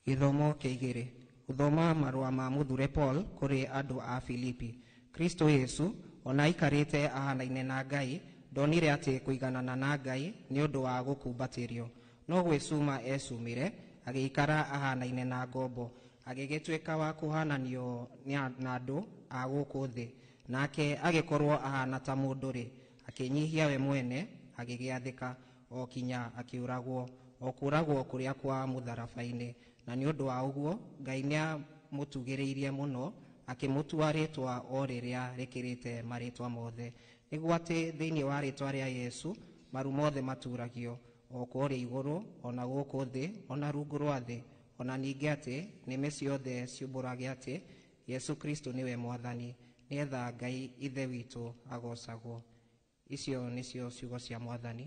Gĩthomo kĩa igĩrĩ gũthoma marũa ma mũthure Paul kũrĩ andũ a Filipi. Kristo Yesu ona aikarĩte ahanaine na Ngai ndonire atĩ kũiganana na Ngai nĩ ũndũ wa gũkumbatĩrio, no gwĩcuma ecumire agĩikara ahanaine na ngombo, agĩgĩtuĩka wa kũhananio na andũ a gũkũ thĩ. Nake agĩkorwo ahana ta mũndũ-rĩ, akĩnyihia we mwene, agĩgĩathĩka o kinya akĩũragwo, o kũragwo kũrĩa kwa mũtharaba-inĩ. Na nĩ ũndũ wa ũguo Ngai nĩamũtugĩrĩirie mũno, akĩmũtua rĩtwa o rĩrĩa rĩkĩrĩte marĩtwa mothe, nĩguo atĩ thĩinĩ wa rĩtwa rĩa Yesu maru mothe maturagio, o kũrĩa igũrũ ona gũkũ thĩ ona rungu rwa thĩ, ona ningĩ atĩ nĩmĩ ciothe ciumbũrage atĩ Yesu Kristo nĩwe Mwathani, nĩgetha Ngai Ithe witũ agocagwo. Icio nĩcio ciugo cia Mwathani.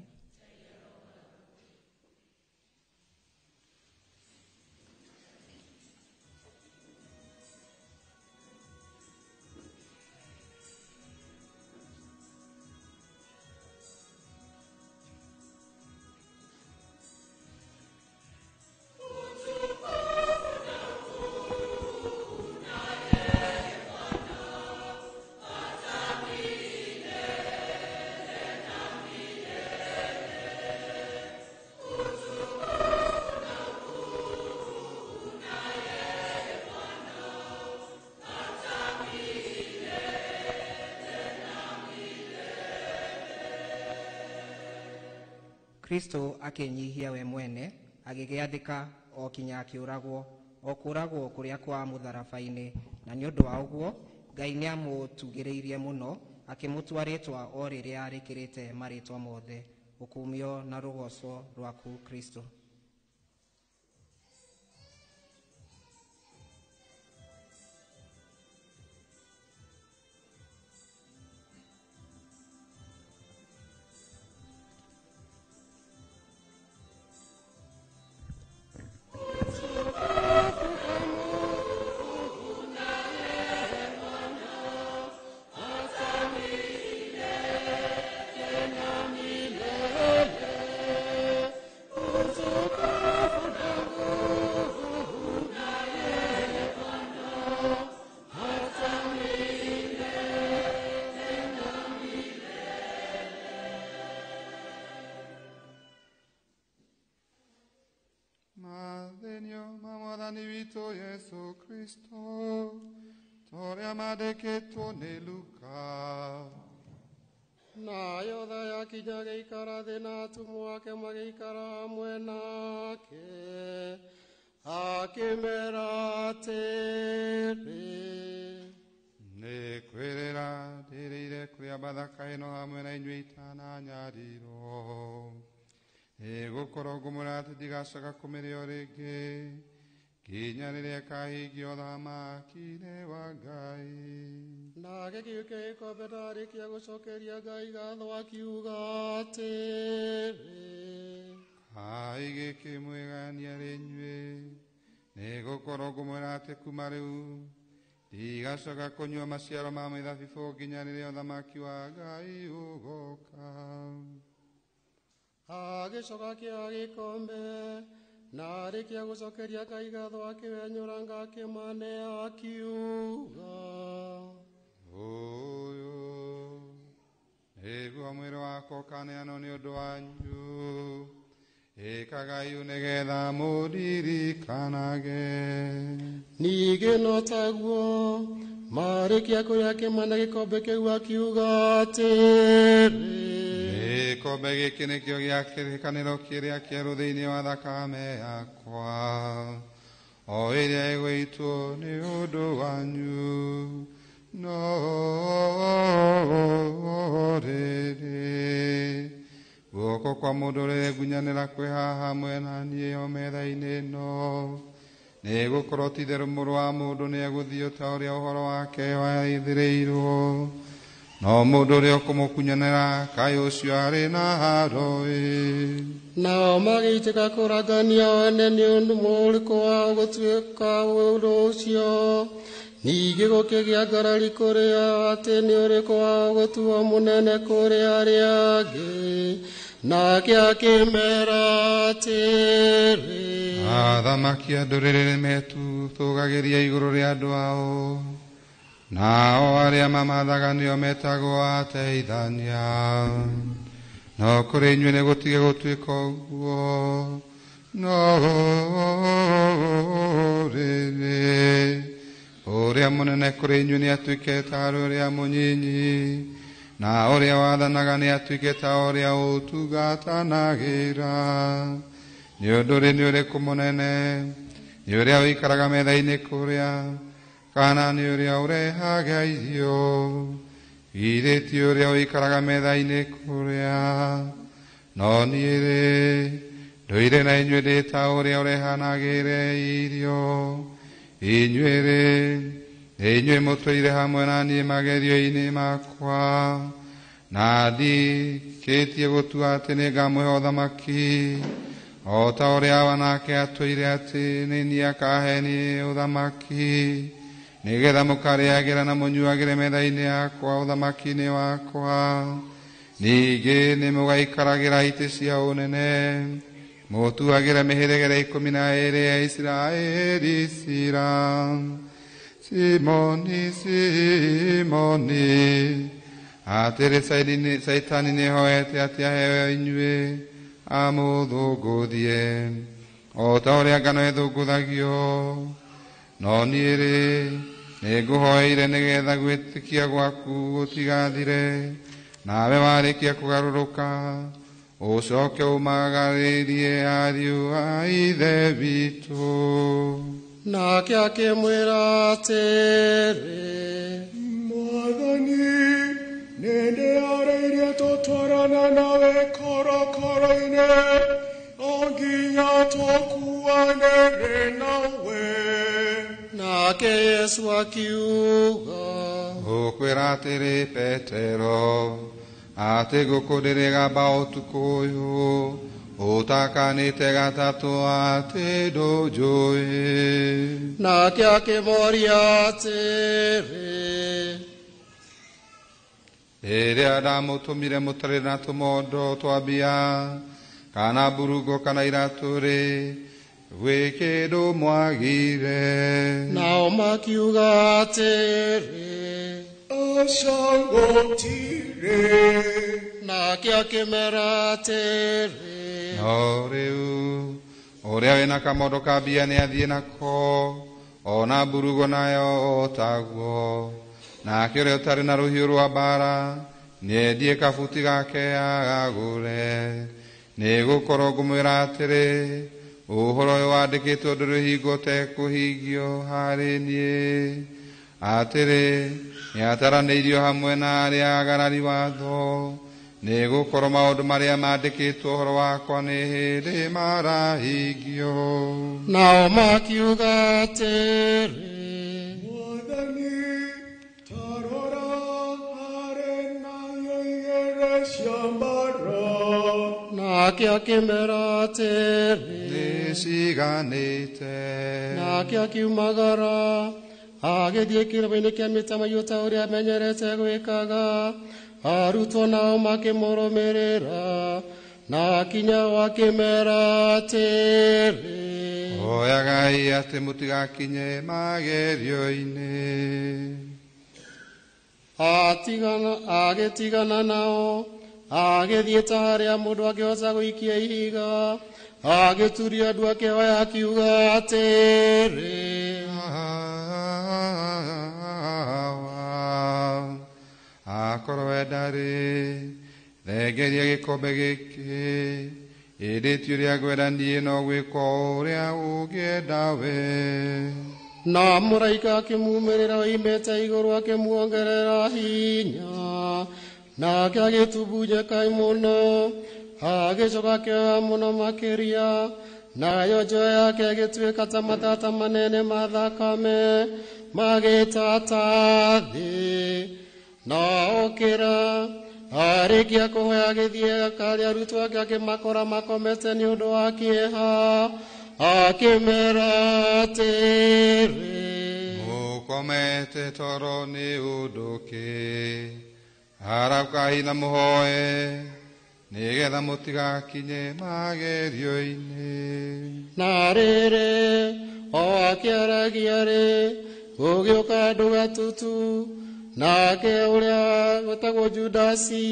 Kristo akĩnyihia we mwene, agĩgĩathĩka o kinya akĩũragwo, o kũragwo kũrĩa kwa mũtharaba-inĩ. Na nĩ ũndũ wa ũguo Ngai nĩamũtugĩrĩirie mũno, akĩmũtua rĩtwa o rĩrĩa rĩkĩrĩte marĩtwa mothe. Ũkumio na rũgoco rwaku Kristo. Yesu Kristo, toria madeketwo nĩ Luka. Nayo thaa yakinya agĩikara thĩ na atũmwo ake magĩikara hamwe nake, akĩmera atĩrĩ: Nĩ kwĩrĩra ndĩrĩire kũrĩa Bathaka ĩno hamwe na inyuĩ itananyarirwo. Nĩ gũkorwo ngũmwĩra atĩ ndigacoka kũmĩrĩa rĩngĩ nginya rĩrĩa ĩkahingio ũthamaki-inĩ wa Ngai. Na agĩkĩũkia gĩkombe na arĩkia gũcokeria Ngai ngatho akiuga atĩrĩ: Kaĩ gĩkĩ mwĩgania rĩ inyuĩ, nĩ gũkorwo ngũmwĩra atĩ kuma rĩu ndigacoka kũnyua maciaro ma mĩthabibũ nginya rĩrĩa ũthamaki wa Ngai ũgooka. Agĩcoka akĩoya gĩkombe na arĩkia gũcokeria Ngai ngatho akĩwenyũranga akĩmane akiuga: Ũyũ nĩguo mwĩrĩ wakwa ũkaneanwo nĩ ũndũ wanyu, ĩkagai nĩgetha mũndirikanage. Ningĩ no taguo marĩkia kũrĩa akĩmane gĩkombe kĩu akiuga atĩrĩ: Gĩkombe gĩkĩ nĩkĩo gĩa kĩrĩkanĩro kĩrĩa kĩerũ thĩinĩ wa thakame yakwa, o ĩrĩa ĩgũitwo nĩ ũndũ wanyu. No rĩrĩ, guoko kwa mũndũ ũrĩa ngunyanĩra kwĩ haha hamwe na niĩ o metha-inĩ ĩno, nĩ gũkorwo ti-itherũ Mũrũ wa Mũndũ nĩegũthiĩ ta ũrĩa ũhoro wake wathĩrĩirwo. No mũndũ ũrĩa ũkũmũkunyanĩra kaĩ ũcio arĩ na haroĩ. Nao magĩitĩka kũrangania one nĩ ũndũ mũrĩkũ wao gũtuĩka ũndũ ũcio. Ningĩ gũkĩgĩa ngarari kũrĩ o atĩ nĩ ũrĩkũ wao gũtuo mũnene kũrĩ arĩa angĩ. Nake akĩmera atĩrĩ: Athamaki a ndũrĩrĩ nĩmetũũgagĩria igũrũ rĩa andũ ao, nao arĩa mamathaga nĩo metagwo ateithania. No kũrĩ inyuĩ nĩ gũtige gũtuĩka ũguo. No rĩrĩ, ũrĩa mũnene kũrĩ inyuĩ nĩatuĩke ta arĩ ũrĩa mũnyinyi, na ũrĩa wathanaga nĩatuĩke ta ũrĩa ũtungatanagĩra. Nĩ ũndũ rĩ, nĩ ũrĩkũ mũnene? Nĩ ũrĩa ũikaraga metha-inĩ kũrĩa, kana nĩ ũrĩa ũrehaga irio? Githĩ ti ũrĩa ũikaraga metha-inĩ kũrĩa? No niĩ-rĩ, ndũire na inyuĩ ndĩ ta ũrĩa ũrehanagĩre irio. Inyuĩ-rĩ, nĩ inyuĩ mũtũire hamwe na niĩ magerio-inĩ makwa, na ndikĩtie gũtua atĩ nĩngamũhe ũthamaki, o ta ũrĩa Awa nake atũire atĩ nĩ niĩ akahe niĩ ũthamaki, nĩgetha mũkarĩagĩra na mũnyuagĩre metha-inĩ yakwa ũthamaki-inĩ wakwa. Ningĩ nĩmũgaikaragĩra itĩ cia ũnene, mũtuagĩre mĩhĩrĩga ĩrĩa 12 ya Isiraeli ciira. Simoni, Simoni, atĩrĩ Caitani nĩhoete atĩ aheo inyuĩ amũthũngũthie, o ta ũrĩa ngano ĩthũngũthagio. No niĩ-rĩ, nĩngũhoeire nĩgetha gwĩtĩkia gwaku gũtigathire, nawe warĩkia kũgarũrũka Ũcoke ũmagarĩrie ariũ a ithe witũ. Nake akĩmwĩra atĩrĩ, Mwathani, nĩndĩarĩirie tũtwarana nawe korokoro-inĩ, o nginya tũkuanĩre nawe. Nake Yesu akiuga, Ngũkwĩra atĩrĩ Petero, atĩ ngũkũ ndĩrĩgamba ũtukũ ũyũ, ũtakanĩte gatatũ atĩ ndũnjũĩ. Nake akĩmoria atĩrĩ, Rĩrĩa ndamũtũmire mũtarĩ na tũmondo twa mbia, kana mburungo kana iratũ-rĩ, gwĩ kĩndũ mwagire? Nao makiuga atĩrĩ, Aca gũtirĩ. Nake akĩmera atĩrĩ, No rĩu ũrĩa wĩna kamondo ka mbia nĩathiĩ nako, ona mburugo nayo o taguo. Nake ũrĩa ũtarĩ na rũhiũ rwa mbara nĩendie kabuti gake agagũre. Nĩgũkorwo ngũmwĩra atĩrĩ, ũhoro ũyũ wandĩkĩtwo ndũrĩ hingo ũtekũhingio harĩ niĩ, atĩrĩ, nĩataranĩirio hamwe na arĩa agarari watho, nĩgũkorwo maũndũ marĩa mandĩkĩtwo ũhoro wakwa nĩ hĩndĩ marahingio. Nao makiuga atĩrĩ, Mwathani, ta rora harĩ nayo igĩrĩ cia mbara. Nake akĩmera atĩrĩ, Nĩciganĩte. Nake akiumagara agĩthiĩ kĩrĩma-inĩ kĩa mĩtamaiyũ ta ũrĩa amenyerete gwĩkaga. Arutwo nao makĩmũrũmĩrĩra, na akinya o akĩmera atĩrĩ, Hoyagai atĩ mũtigakinye magerio-inĩ. Agĩtigana nao, agĩthiĩ ta harĩa mũndũ angĩhota gũikia ihiga, agĩturia ndu akĩhoya akiuga atĩrĩ, Awa, akorwo wenda-rĩ, thengeria gĩkombe gĩkĩ, ĩndĩ ti ũrĩa ngwenda niĩ no gwĩkwo ũrĩa ũngĩenda we. Na mũraika akĩmumĩrĩra oimĩte igũrũ akĩmuongerera hinya, nake agĩtumbunjĩka mũno, agĩcoka akĩoya mũno makĩria, nayo njoya yake ĩgĩtuĩka ta matata manene ma thakame magĩtata thĩ. Na okĩra, arĩkia kũhoya agĩthiĩ akarĩa arutwo ake akĩmakora makomete nĩ ũndũ wa kĩeha, akĩmera atĩrĩ, Mũkomete toro nĩ ũndũ kĩ? Arahũkai na mũhoe, nĩgetha mũtigakinye magerio-inĩ. Na rĩrĩ, o akĩaragia-rĩ, gũgĩũka andũ gatutu, nake ũrĩa wetagwo Judasi,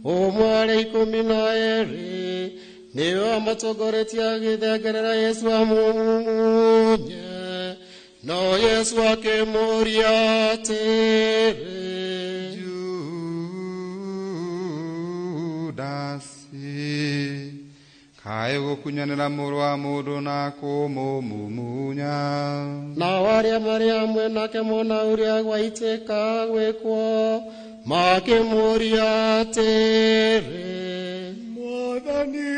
ũmwe arĩa 12, nĩwe wamatongoretie agĩthengerera Yesu amũmunye. No Yesu akĩmũũria atĩrĩ, Judasi, kaĩ ũgũkunyanĩra mũrũ wa mũndũ na kũmũmumunya? Nao arĩa marĩ hamwe nake mona ũrĩa gwaitĩka gwĩkwo, makĩmũũria atĩrĩ, Mwathani,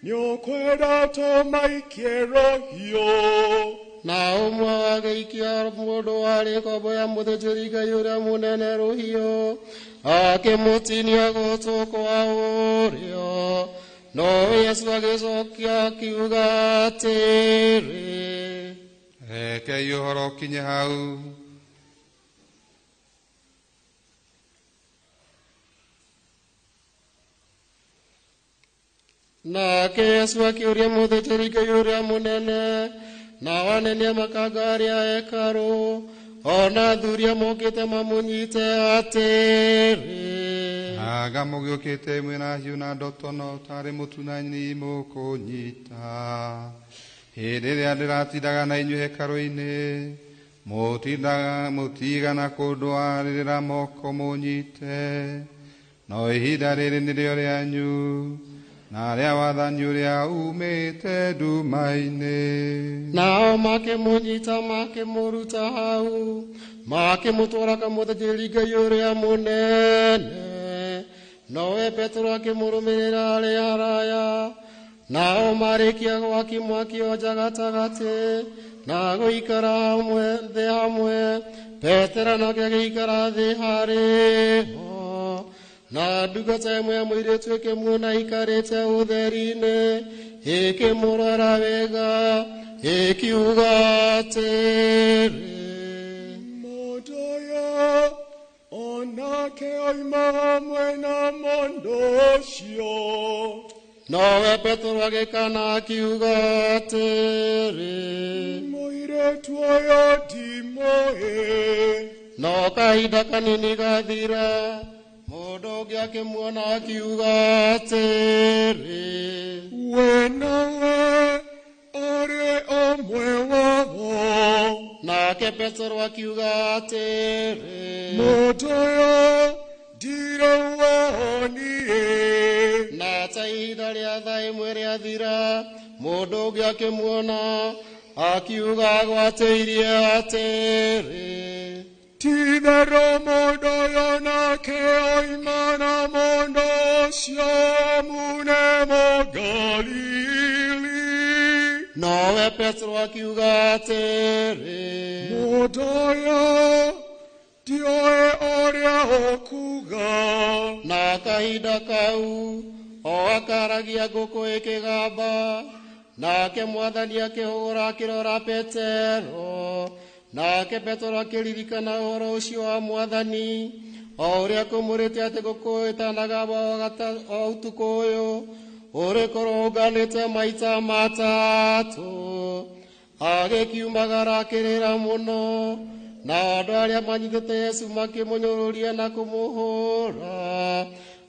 nĩũkwenda tũmaikie rũhiũ? Na ũmwe agĩikia mũndũ warĩ ngombo ya mũthĩnjĩri-Ngai ũrĩa mũnene rũhiũ, akĩmũtinia gũtũ kwa ũrĩo. No Yesu agĩcokia akiuga atĩrĩ, Rekei ũhoro ũkinye hau. Nake Yesu akĩũria mũthĩnjĩri-Ngai ũrĩa mũnene, nao anene a makanga arĩa a hekarũ, ona athuri a mokĩte mamũnyite atĩrĩ, Anga mũgĩũkĩte mwĩna hiũ na ndotono tarĩ mũtunani mũkũnyita. Hĩndĩ ĩrĩa ndĩratindaga na inyuĩ hekarũ-inĩ, mũtigana kũndwarĩrĩra moko mũnyite, no ihinda rĩrĩ nĩrĩo rĩanyu na arĩa wathani ũrĩa umĩte nduma-inĩ. Nao makĩmũnyita makĩmũruta hau, makĩmũtwara kwa mũthĩnjĩri-Ngai ũrĩa mũnene. Nowe Petero akĩmũrũmĩrĩra arĩ haraya. Nao marĩkia gwaki mwaki o nja gatagatĩ na gũikara hamwe thĩ hamwe, Petero nake agĩikara thĩ harĩ ho. Na ndungata ĩmwe ya mũirĩtu ĩkĩmuona aikarĩte ũtheri-inĩ, ĩkĩmũrora wega, ĩkiuga atĩrĩ, Mũndũ ũyũ onake oima hamwe na mũndũ ũcio. Nowe Petero agĩkana akiuga atĩrĩ, Mũirĩtu ũyũ ndimũĩ. No kahinda kanini gathira, mũndũ ũngĩ akĩmuona akiuga atĩrĩ, We nawe ũrĩ ũmwe wao. Nake Petero akiuga atĩrĩ, Mũndũ ũyũ ndirĩ wao niĩ. Na ta ihinda rĩa thaa ĩmwe rĩathira, mũndũ ũngĩ akĩmuona akiuga agwatĩirie atĩrĩ, Ti-itherũ mũndũ ũyũ nake oima na mũndũ ũcio amu nĩ Mũgalili. Nowe Petero akiuga atĩrĩ, Mũndũ ũyũ ndiũĩ ũrĩa ũkuuga. Na kahinda kau o akaragia ngũkũ ĩkĩgamba, nake Mwathani akĩhũgũra akĩrora Petero. Nake Petero akĩririkana ũhoro ũcio wa Mwathani, o ũrĩa kũmũrĩte atĩ ngũkũ ĩtanagamba o ũtukũ ũyũ ũrĩkorwo ũnganĩte maita matatũ. Agĩkiumagara akĩrĩra mũno, na andũ arĩa manyitĩte Yesu makĩmũnyũrũria na kũmũhũra,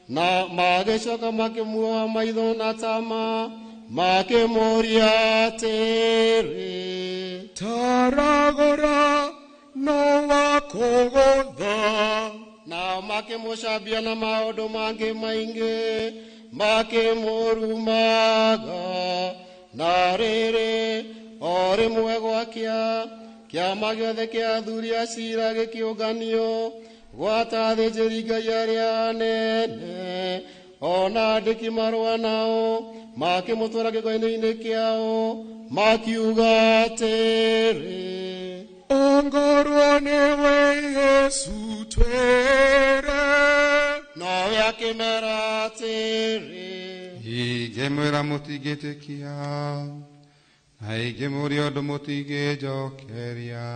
na magĩcoka makĩmuoha maitho na tama, makĩmũũria atĩrĩ, Taragũra no wakũgũtha. Nao makĩmũcambia na maũndũ mangĩ maingĩ, makĩmũrumaga. Na rĩrĩ, o rĩmwe gwakĩa, kĩama gĩothe kĩa athuri a ciira gĩkĩũnganio, gwata athĩnjĩri-Ngai arĩa anene o na andĩki marũa, nao makĩmũtwara kĩgongona-inĩ kĩao, makiuga atĩrĩ, Ongorwo nĩwe Yesu twĩre. Nowe akĩmera atĩrĩ, Ingĩmwĩra mũtingĩtĩkia, na ingĩmũũria ũndũ mũtingĩnjokeria.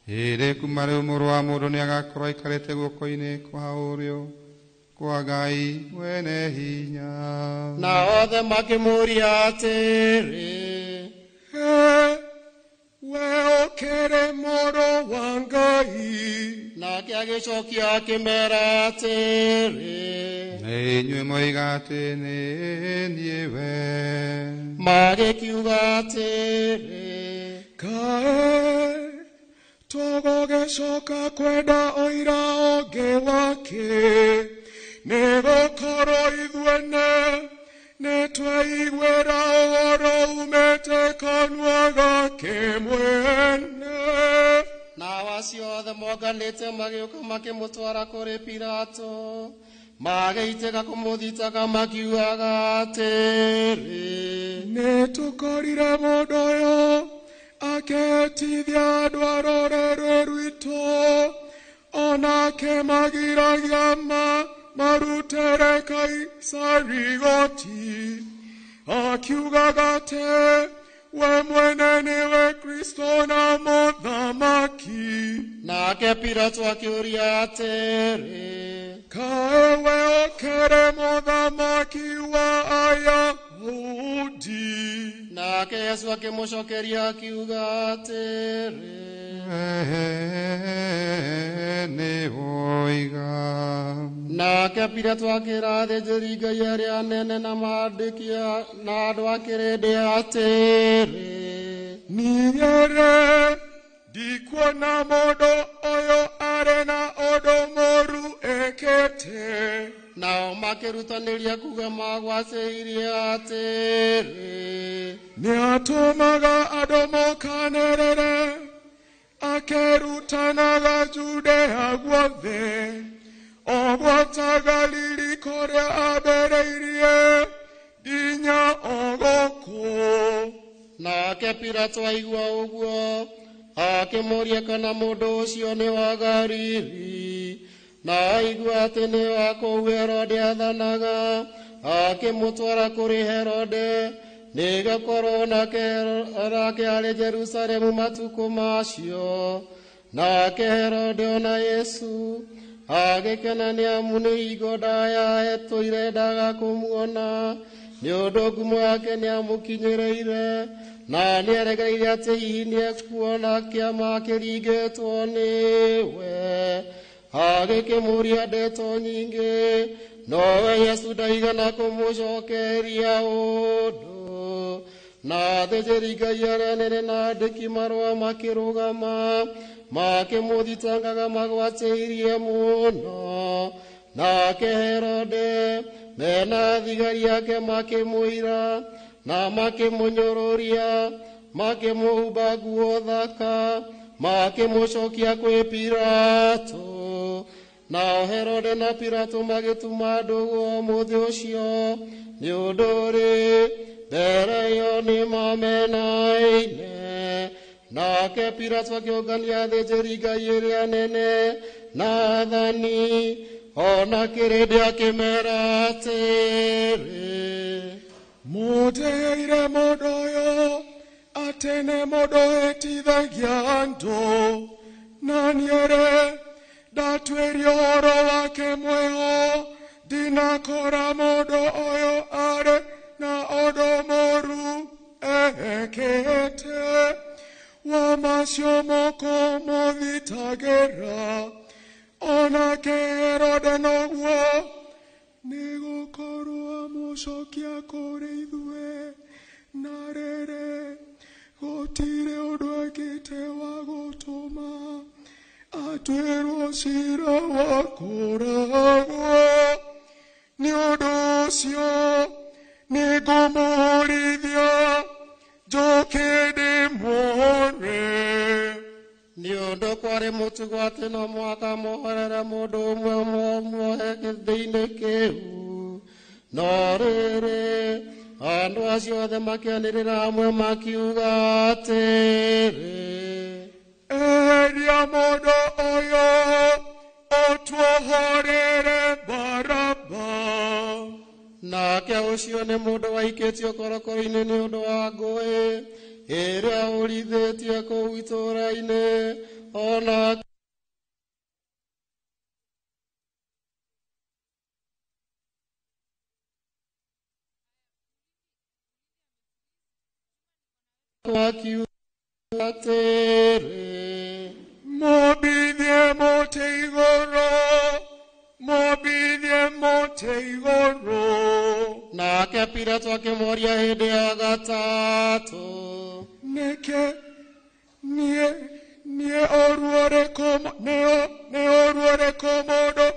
Ĩrĩ kuma rĩu Mũrũ wa Mũndũ nĩagakorwo aikarĩte guoko-inĩ kwa ũrĩo kwa Ngai mwene hinya. Na othe makĩmũũria atĩrĩ, We ũkĩrĩ Mũrũ wa Ngai. Nake agĩcokia akĩmera atĩrĩ, Nĩ inyuĩ moiga atĩ nĩ niĩ we. Magĩkiuga atĩrĩ, Kaĩ tũgũgĩcoka kwenda ũira ũngĩ wakĩ, nĩgũkorwo ithuene nĩtweiguĩra ũhoro umĩte kanua gake mwene. Nao acio othe monganĩte magĩũka makĩmũtwara kũrĩ Pilato, magĩitĩka kũmũthitanga makiugaga atĩrĩ, Nĩtũkorire mũndũ ũyũ akĩhĩtithia andũ a rũrĩrĩ rwitũ, onake magiragia marutĩre Kaisari igoti, akiugaga atĩ we mwene nĩwe Kristo na mũthamaki. Nake Pilato akĩũria atĩrĩ, Kaĩ we ũkĩrĩ mũthamaki wa Ayahudi? Nake Yesu akĩmũcokeria akiuga atĩrĩ, Nĩ woiga. Nake Pilato akĩra athĩnjĩri-Ngai arĩa anene na maandĩki na andũ a kĩrĩndĩ atĩrĩ, Niĩ-rĩ, ndikuona mũndũ ũyũ arĩ na ũndũ mũũru ekĩte. Nao Makĩrutanĩria kuga magwacĩirie atĩrĩ, Nĩatũmaga andũ mokanĩrĩre, akĩrutanaga Judea guothe, o gwata Galili kũrĩa ambĩrĩirie nginya o gũkũ. Nake Pilato aigua ũguo, akĩmũũria kana mũndũ ũcio nĩ wa Galili. Na aigua atĩ nĩ wa kũu Herode aathanaga, akĩmũtwara kũrĩ Herode, nĩgũkorwo nake arĩ Jerusalemu matukũ macio. Nake Herode ona Yesu agĩkena nĩ amu nĩ hingo ndaya etũire ndaga kũmuona, nĩ ũndũ ngumo yake nĩamũkinyĩrĩire, na nĩeregereire atĩ hihi nĩekuona kĩama kĩringĩtwo nĩwe. Agĩkĩmũũria ndeto nyingĩ, nowe Yesu ndaigana kũmũcokeria ũndũ. Na athĩnjĩri-Ngai arĩa anene na andĩki marũa makĩrũgama, makĩmũthitangaga magwatĩirie mũno. Nake Herode mena thigari ake makĩmũira na makĩmũnyũrũria, makĩmũhumba nguo thaka, makĩmũcokia kwĩ Pilato. Nao Herode na Pilato magĩtuma ndũgũ mũthĩ ũcio, nĩ ũndũ rĩ, mbere ĩyo nĩmamenaine. Nake Pilato akĩũngania athĩnjĩri-Ngai ĩrĩa nene na aathani, o na kĩrĩndĩ akĩmera atĩrĩ, Mũndeheire mũndũ ũyũ atĩ nĩ mũndũ wĩtithagia andũ, na niĩ-rĩ, ndatuĩria ũhoro wake mwĩho, ndinakora mũndũ ũyũ arĩ na ũndũ mũũru ekĩte. Wa macio mũkũmũthitangĩra, onake Herode noguo, nĩgũkorwo amũcokia kũrĩ ithuĩ. Na rĩrĩ, gũtirĩ ũndũ ekĩte wa gũtũma atuĩrwo ciira wa kũũragwo. Nĩ ũndũ ũcio nĩngũmũhũrithia njoke ndĩmuone. Nĩ ũndũ kwarĩ mũtugo atĩ no mũhaka mohorere mũndũ ũmwe muohe gĩthĩ-inĩ kĩu. No rĩrĩ, andũ acio othe makĩanĩrĩra hamwe makiuga atĩrĩ, Eheria mũndũ ũyũ, ũtuohorere Baraba. Nake ũcio nĩ mũndũ waikĩtio korokoro-inĩ nĩ ũndũ wa ngũĩ ĩrĩa ũrithĩtie kũu itũũra-inĩ, ona akiuga atĩrĩ, Mwambithie mũtĩ igũrũ, mwambithie mũtĩ igũrũ. Nake Pilato akĩmũũria hĩndĩ ya gatatũ, Nĩkĩ niĩ ũũru ũrĩkũ nĩ ũũru ũrĩkũ mũndũ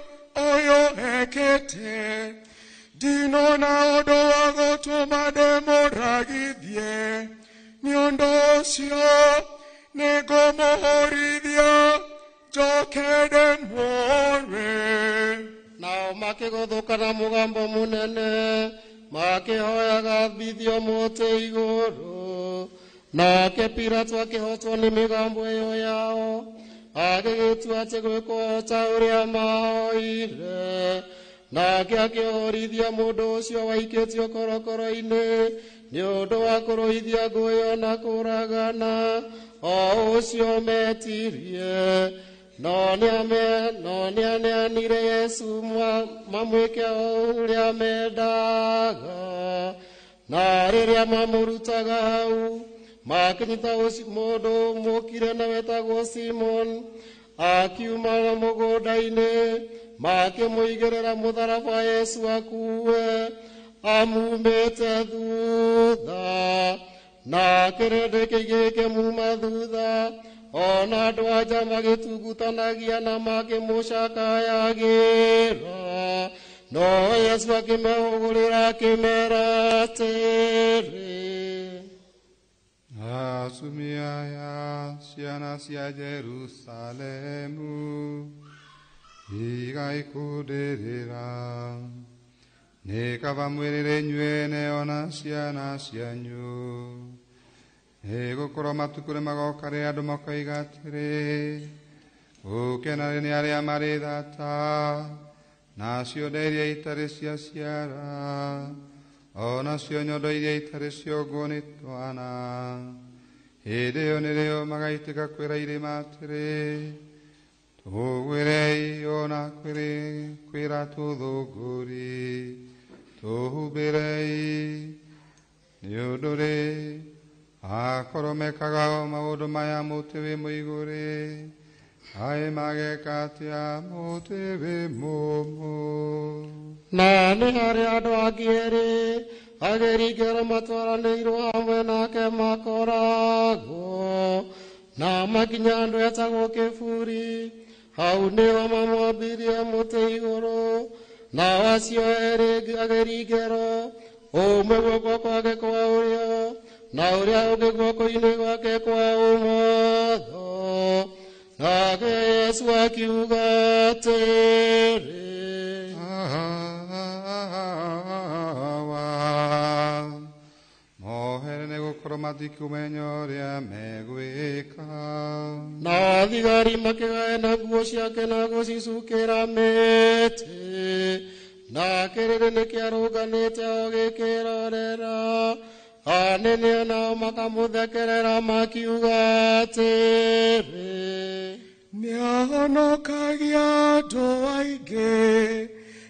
ũyũ ekĩte? Ndinona ũndũ wa gũtũma ndĩmũragithie. Nĩ ũndũ ũcio nĩngũmũhũrithia njoke ndĩmuone. Nao makĩgũthũka na mũgambo mũnene, makĩhoyaga ambithio mũtĩ igũrũ. Nake Pilato akĩhotwo nĩ mĩgambo ĩyo yao, agĩgĩtua atĩ gwĩkwo ta ũrĩa maoire. Nake akĩhorithia mũndũ ũcio waikĩtio korokoro-inĩ nĩ ũndũ wa kũrũithia ngũĩ na kũũragana, o ũcio metirie. No nĩaneanire Yesu mamwĩke o ũrĩa mendaga. Na rĩrĩa mamũrutaga hau, makĩnyita mũndũ mũkire na wetagwo Simon, akiuma mũgũnda-inĩ, makĩmũigĩrĩra mũtharaba Yesu akue, amumĩte thutha. Na kĩrĩndĩ kĩingĩ gĩkĩmuma thutha, ona andũ a nja magĩtungutanagia na makĩmũcakayagĩra. No Yesu akĩmehũgũrĩra akĩmera atĩrĩ, Atumia aya, ciana cia Jerusalemu, igai kũndĩrĩra, nĩ kaba mwĩrĩre inyuĩ ene ona ciana cianyu. Nĩ gũkorwo matukũ nĩ magoka rĩrĩa andũ makoiga atĩrĩ, gũkenarĩ nĩ arĩa marĩ thata, nacio nda iria itarĩ ciaciara, onacio nyondo iria itarĩ ciongwo nĩ twana. Hĩndĩ ĩyo nĩrĩo magaitĩka kwĩra irĩma atĩrĩ, tũgwĩrei, ona kwĩra tũthũngũri, tũhumbĩrei. Nĩ ũndũ rĩ, akorwo mekaga o maũndũ maya mũtĩ wĩ mũigũ-rĩ, kaĩ mageka atĩa mũtĩ wĩ mũmũ? Na nĩ harĩ andũ angĩ erĩ ageri ngero matwaranĩirwo hamwe nake makoragwo, na makinya andũ etagwo kĩburi, hau nĩho mamwambirie mũtĩ igũrũ. Nao acio erĩ ageri ngero, ũmwe guoko kwake kwa ũrĩo na ũrĩa ũngĩ guoko-inĩ gwake kwa ũmotho. Nake Yesu akiuga atĩrĩ, Awa, mohere nĩ gũkorwo matikũmenya ũrĩa megwĩka. Na thigari makĩgayana nguo ciake na gũcicukĩra mĩtĩ. Na kĩrĩrĩ nĩkĩarũnganĩte o gĩkĩrorera. Anene nao makamũthekerera makiuga atĩrĩ, Nĩahonokagia andũ aingĩ,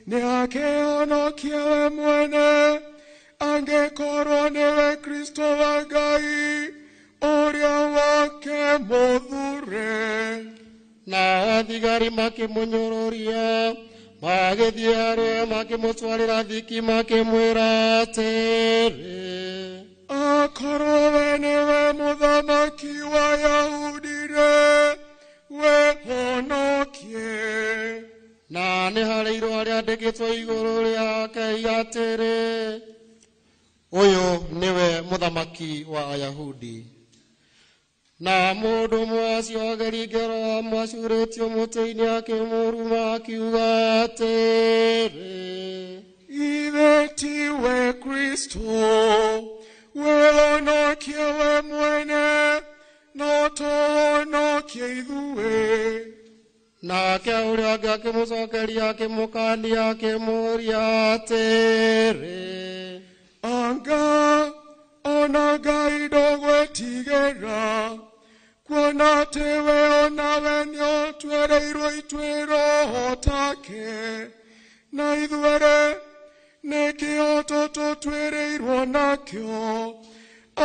nĩakĩhonokie we mwene, angĩkorwo nĩwe Kristo wa Ngai, ũrĩa wake mũthure. Na thigari makĩmũnyũrũria, magĩthiĩ harĩ makĩmũtwarĩra thiki makĩmwĩra atĩrĩ, Akorwo we nĩwe mũthamaki wa Ayahudi-rĩ, wĩhonokie. Na nĩ harĩ irũa rĩandĩkĩtwo igũrũ rĩake atĩrĩ, ũyũ nĩwe mũthamaki wa Ayahudi. Na mũndũ ũmwe acio ageri ngero amwacurĩtio mũtĩ-inĩ akĩmũruma akiuga atĩrĩ, Ithe tiwe Kristo, wĩhonokie we mwene, no tũhonokie ithuĩ. Nake ũrĩa ũngĩ akĩmũcokeria akĩmũkania akĩmũũria atĩrĩ, Anga ona Ngai ndũgwĩtigĩra, kuona atĩ we onawe nĩũtuĩrĩirwo ituĩro take, na ithuĩ-rĩ, nĩ kĩhoto tũtuĩrĩirwo nakĩo,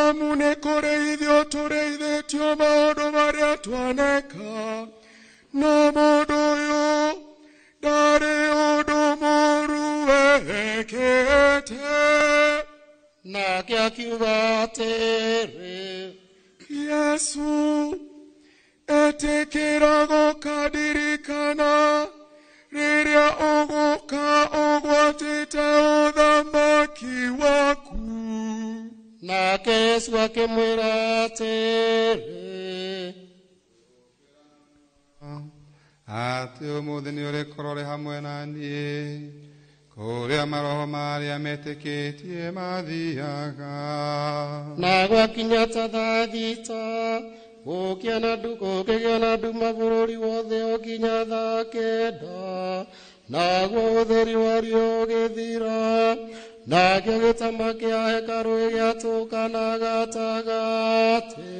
amu nĩ kũrĩithio tũrĩithĩtio maũndũ marĩa twaneka, no mũndũ ũyũ ndarĩ ũndũ mũũru ekĩte. Nake akiuga atĩrĩ, Yesu, etĩkĩra gũkandirikana rĩrĩa ũgũka ũgwatĩte ũthamaki waku. Nake Yesu akĩmwĩra atĩrĩ, Atĩ ũmũthĩ nĩ ũrĩkorwo ũrĩ hamwe na niĩ kũrĩa maroho marĩa metĩkĩtie mathiaga. Na gwakinya ta thaa thita, gũkĩgĩa na nduma bũrũri wothe o nginya thaa kenda, naguo ũtheri wa riũa ũgĩthira, nakĩo gĩtama kĩa hekarũ gĩgĩatũkana gatagatĩ.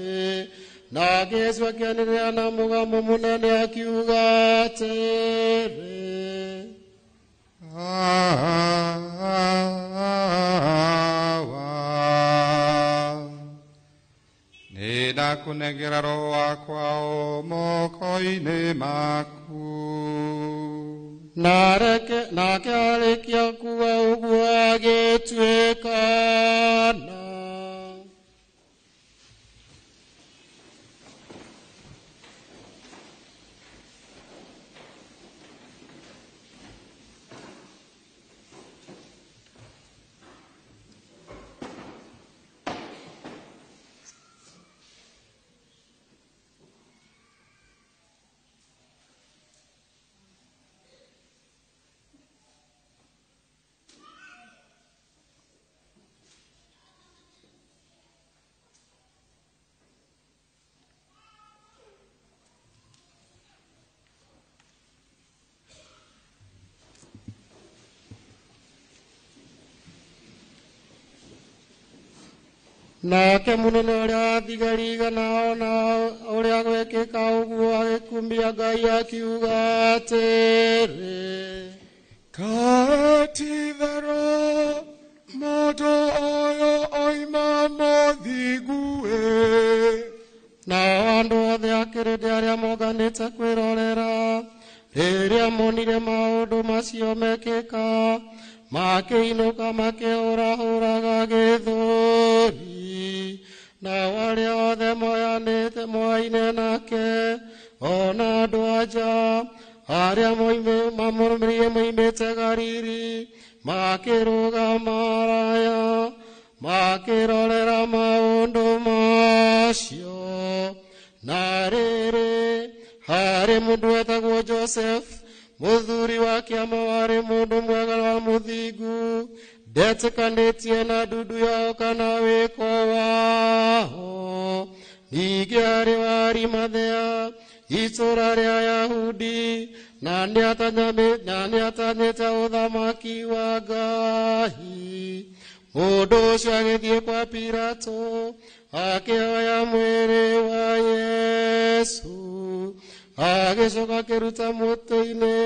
Nake Yesu akĩanĩrĩra na mũgambo mũnene akiuga atĩrĩ, Awa, nĩ ndakũnengera roho wakwa o moko-inĩ maku. Nake arĩkia kuuga ũguo agĩtuĩkana. Nake mũnene ũrĩa wa thigari igana ona ũrĩa gwekĩka ũguo agĩkumia Ngai akiuga atĩrĩ, Kaĩ ti-itherũ mũndũ ũyũ oima mũthingu-ĩ. Nao andũ othe a kĩrĩndĩ arĩa monganĩte kwĩrorera rĩrĩa monire maũndũ macio mekĩka, makĩinũka makĩhũrahũraga gĩthũri. Nao arĩa othe moyanĩte moaine nake, ona andũ anja arĩa mamũrũmĩrĩire moimĩte Galili, makĩrũgama haraya makĩrorera maũndũ macio. Na rĩrĩ, harĩ mũndũ wetagwo Joseph, mũthuri wa kĩama, warĩ mũndũ mwega wa mũthingu, ndetĩkanĩtie na ndundu yao kana wĩko wao. Ningĩ arĩ wa Arimathea, itũũra rĩa Yahudi, na nĩatanyĩte ũthamaki wa Ngai. Mũndũ ũcio agĩthiĩ kwa Pilato, akĩhoya mwĩrĩ wa Yesu. Agĩcoka akĩruta mũtĩ-inĩ,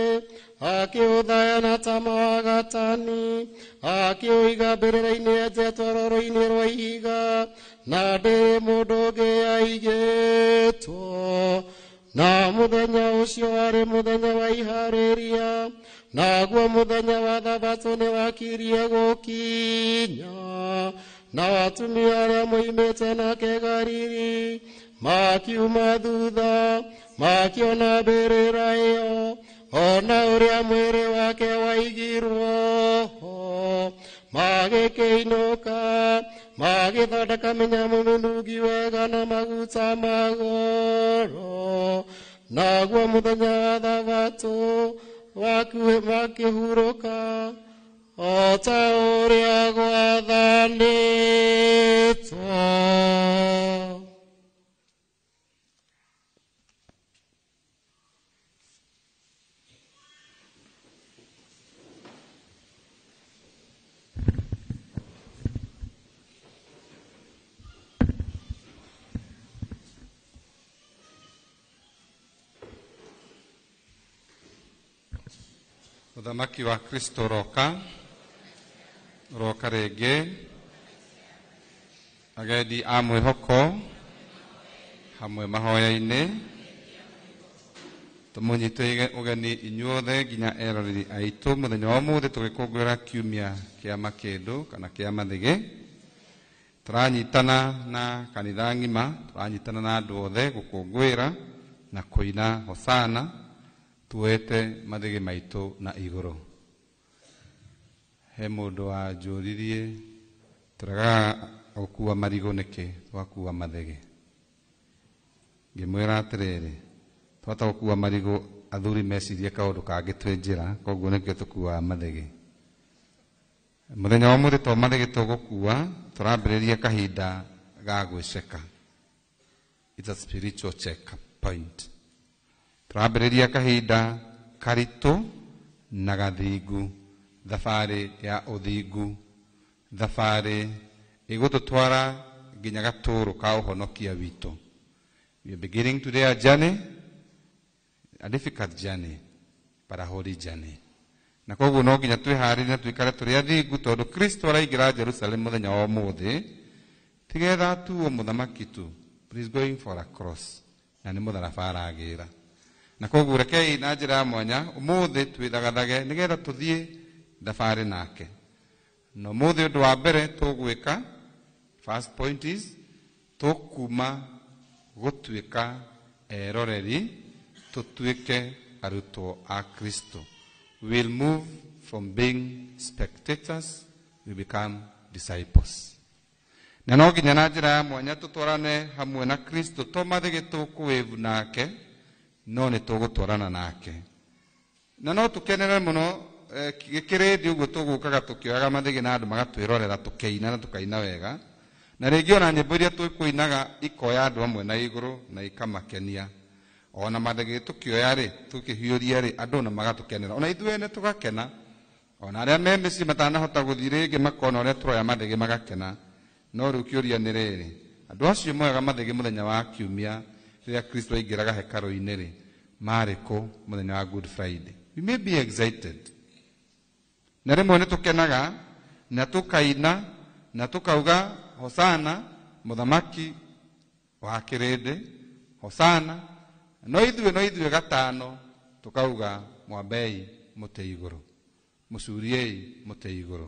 akĩũthaya na tama wa gatani, akĩũiga mbĩrĩra-inĩ yenjetwo rwaro-inĩ rwa ihiga, na ndĩrĩ mũndũ ũngĩ aigĩtwo. Na mũthenya ũcio warĩ mũthenya wa iharĩria, naguo mũthenya wa thabatũ nĩwakirie gũkinya. Na atumia arĩa moimĩte nake Galili makiuma thutha, makĩona mbĩrĩra ĩyo, ona ũrĩa mwĩrĩ wake waigirwo ho. Magĩkĩinũka, magĩthondeka mĩnyamũ mĩnungi wega na maguta ma goro. Naguo mũthenya wa thabatũ makĩhurũka o ta ũrĩa gwathanĩtwo. Ũthamaki wa Kristo ũroka, ũroka rĩngĩ. Agendi a mwĩhoko hamwe mahoya-inĩ, tũmũnyite ũgeni inyuothe nginya eroreri aitũ mũthenya wa ũmũthĩ tũgĩkũngũĩra kiumia kĩa makĩndũ kana kĩa mathĩgĩ. Tũranyitana na kanitha ng'ima, tũranyitana na andũ othe gũkũngũĩra na kũina hosana tuoete mathĩgĩ maitũ na igũrũ. He mũndũ wanjũririe tũregaga gũkua marigũ nĩkĩ twakua mathĩgĩ. Ngĩmwĩra atĩrĩrĩ, twahota gũkua marigũ athuri mecirie kaũndũ kangĩ twĩ njĩra, koguo nĩkĩo tũkuaga mathĩgĩ. Mũthenya wa ũmũthĩ to mathĩgĩ tũgũkua, tũrambĩrĩria kahinda ga gwĩceka. It's a spiritual check point. Tũrambĩrĩria kahinda karitũ na gathingu, thabarĩ ya ũthingu, thabarĩ ĩgũtũtwara nginya gatũrũ ka ũhonokia witũ. We are beginning today a journey, a difficult journey, but a holy journey. Na koguo no nginya twĩharĩrie na tũikare tũrĩ athingu, tondũ Kristo araingĩra Jerusalem mũthenya wa ũmũthĩ, tigetha atuo mũthamaki tu, but he's going for a cross, na nĩ mũtharaba aragĩra. Na koguo rekei na njĩra ya mwanya ũmũthĩ twĩthagathage nĩgetha tũthiĩ thabarĩ nake. Na ũmũthĩ ũndũ wa mbere tũgwĩka, first point is, tũkuma gũtuĩka eroreri tũtuĩke arutwo a Kristo. We'll move from being spectators, we become disciples. Na no nginya na njĩra ya mwanya tũtwarane hamwe na Kristo, to mathĩgĩ tũkũwĩvu nake, no nĩ tũgũtwarana nake. Na no tũkenere mũno gĩkĩrĩndĩ ũguo tũgũkaga tũkĩoyaga mathĩgĩ na andũ magatwĩrorera tũkĩina na tũkaina wega. Na rĩngĩ ona nyĩmbo iria tũkũinaga ikoya andũ amwe na igũrũ na ikamakenia. Ona mathĩgĩ tũkĩoya rĩ, tũkĩhiũria rĩ, andũ ona magatũkenera. Ona ithuĩ ene tũgakena. Ona arĩa me mĩciĩ matanahota gũthiĩ rĩngĩ makona ũrĩa tũroya mathĩgĩ magakena. No rĩu kĩũria nĩ rĩrĩ, andũ acio moyaga mathĩgĩ mũthenya wa kiumia rĩrĩa Kristo aingĩraga hekarũ-inĩ rĩ, marĩ kũ mũthenya wa Good Friday? We may be excited. Na rĩmwe nĩ tũkenaga na tũkaina na tũkauga hosana mũthamaki wa kĩrĩndĩ, hosana. No ithuĩ gatano tũkauga mwambei mũtĩ igũrũ, mũcuriei mũtĩ igũrũ.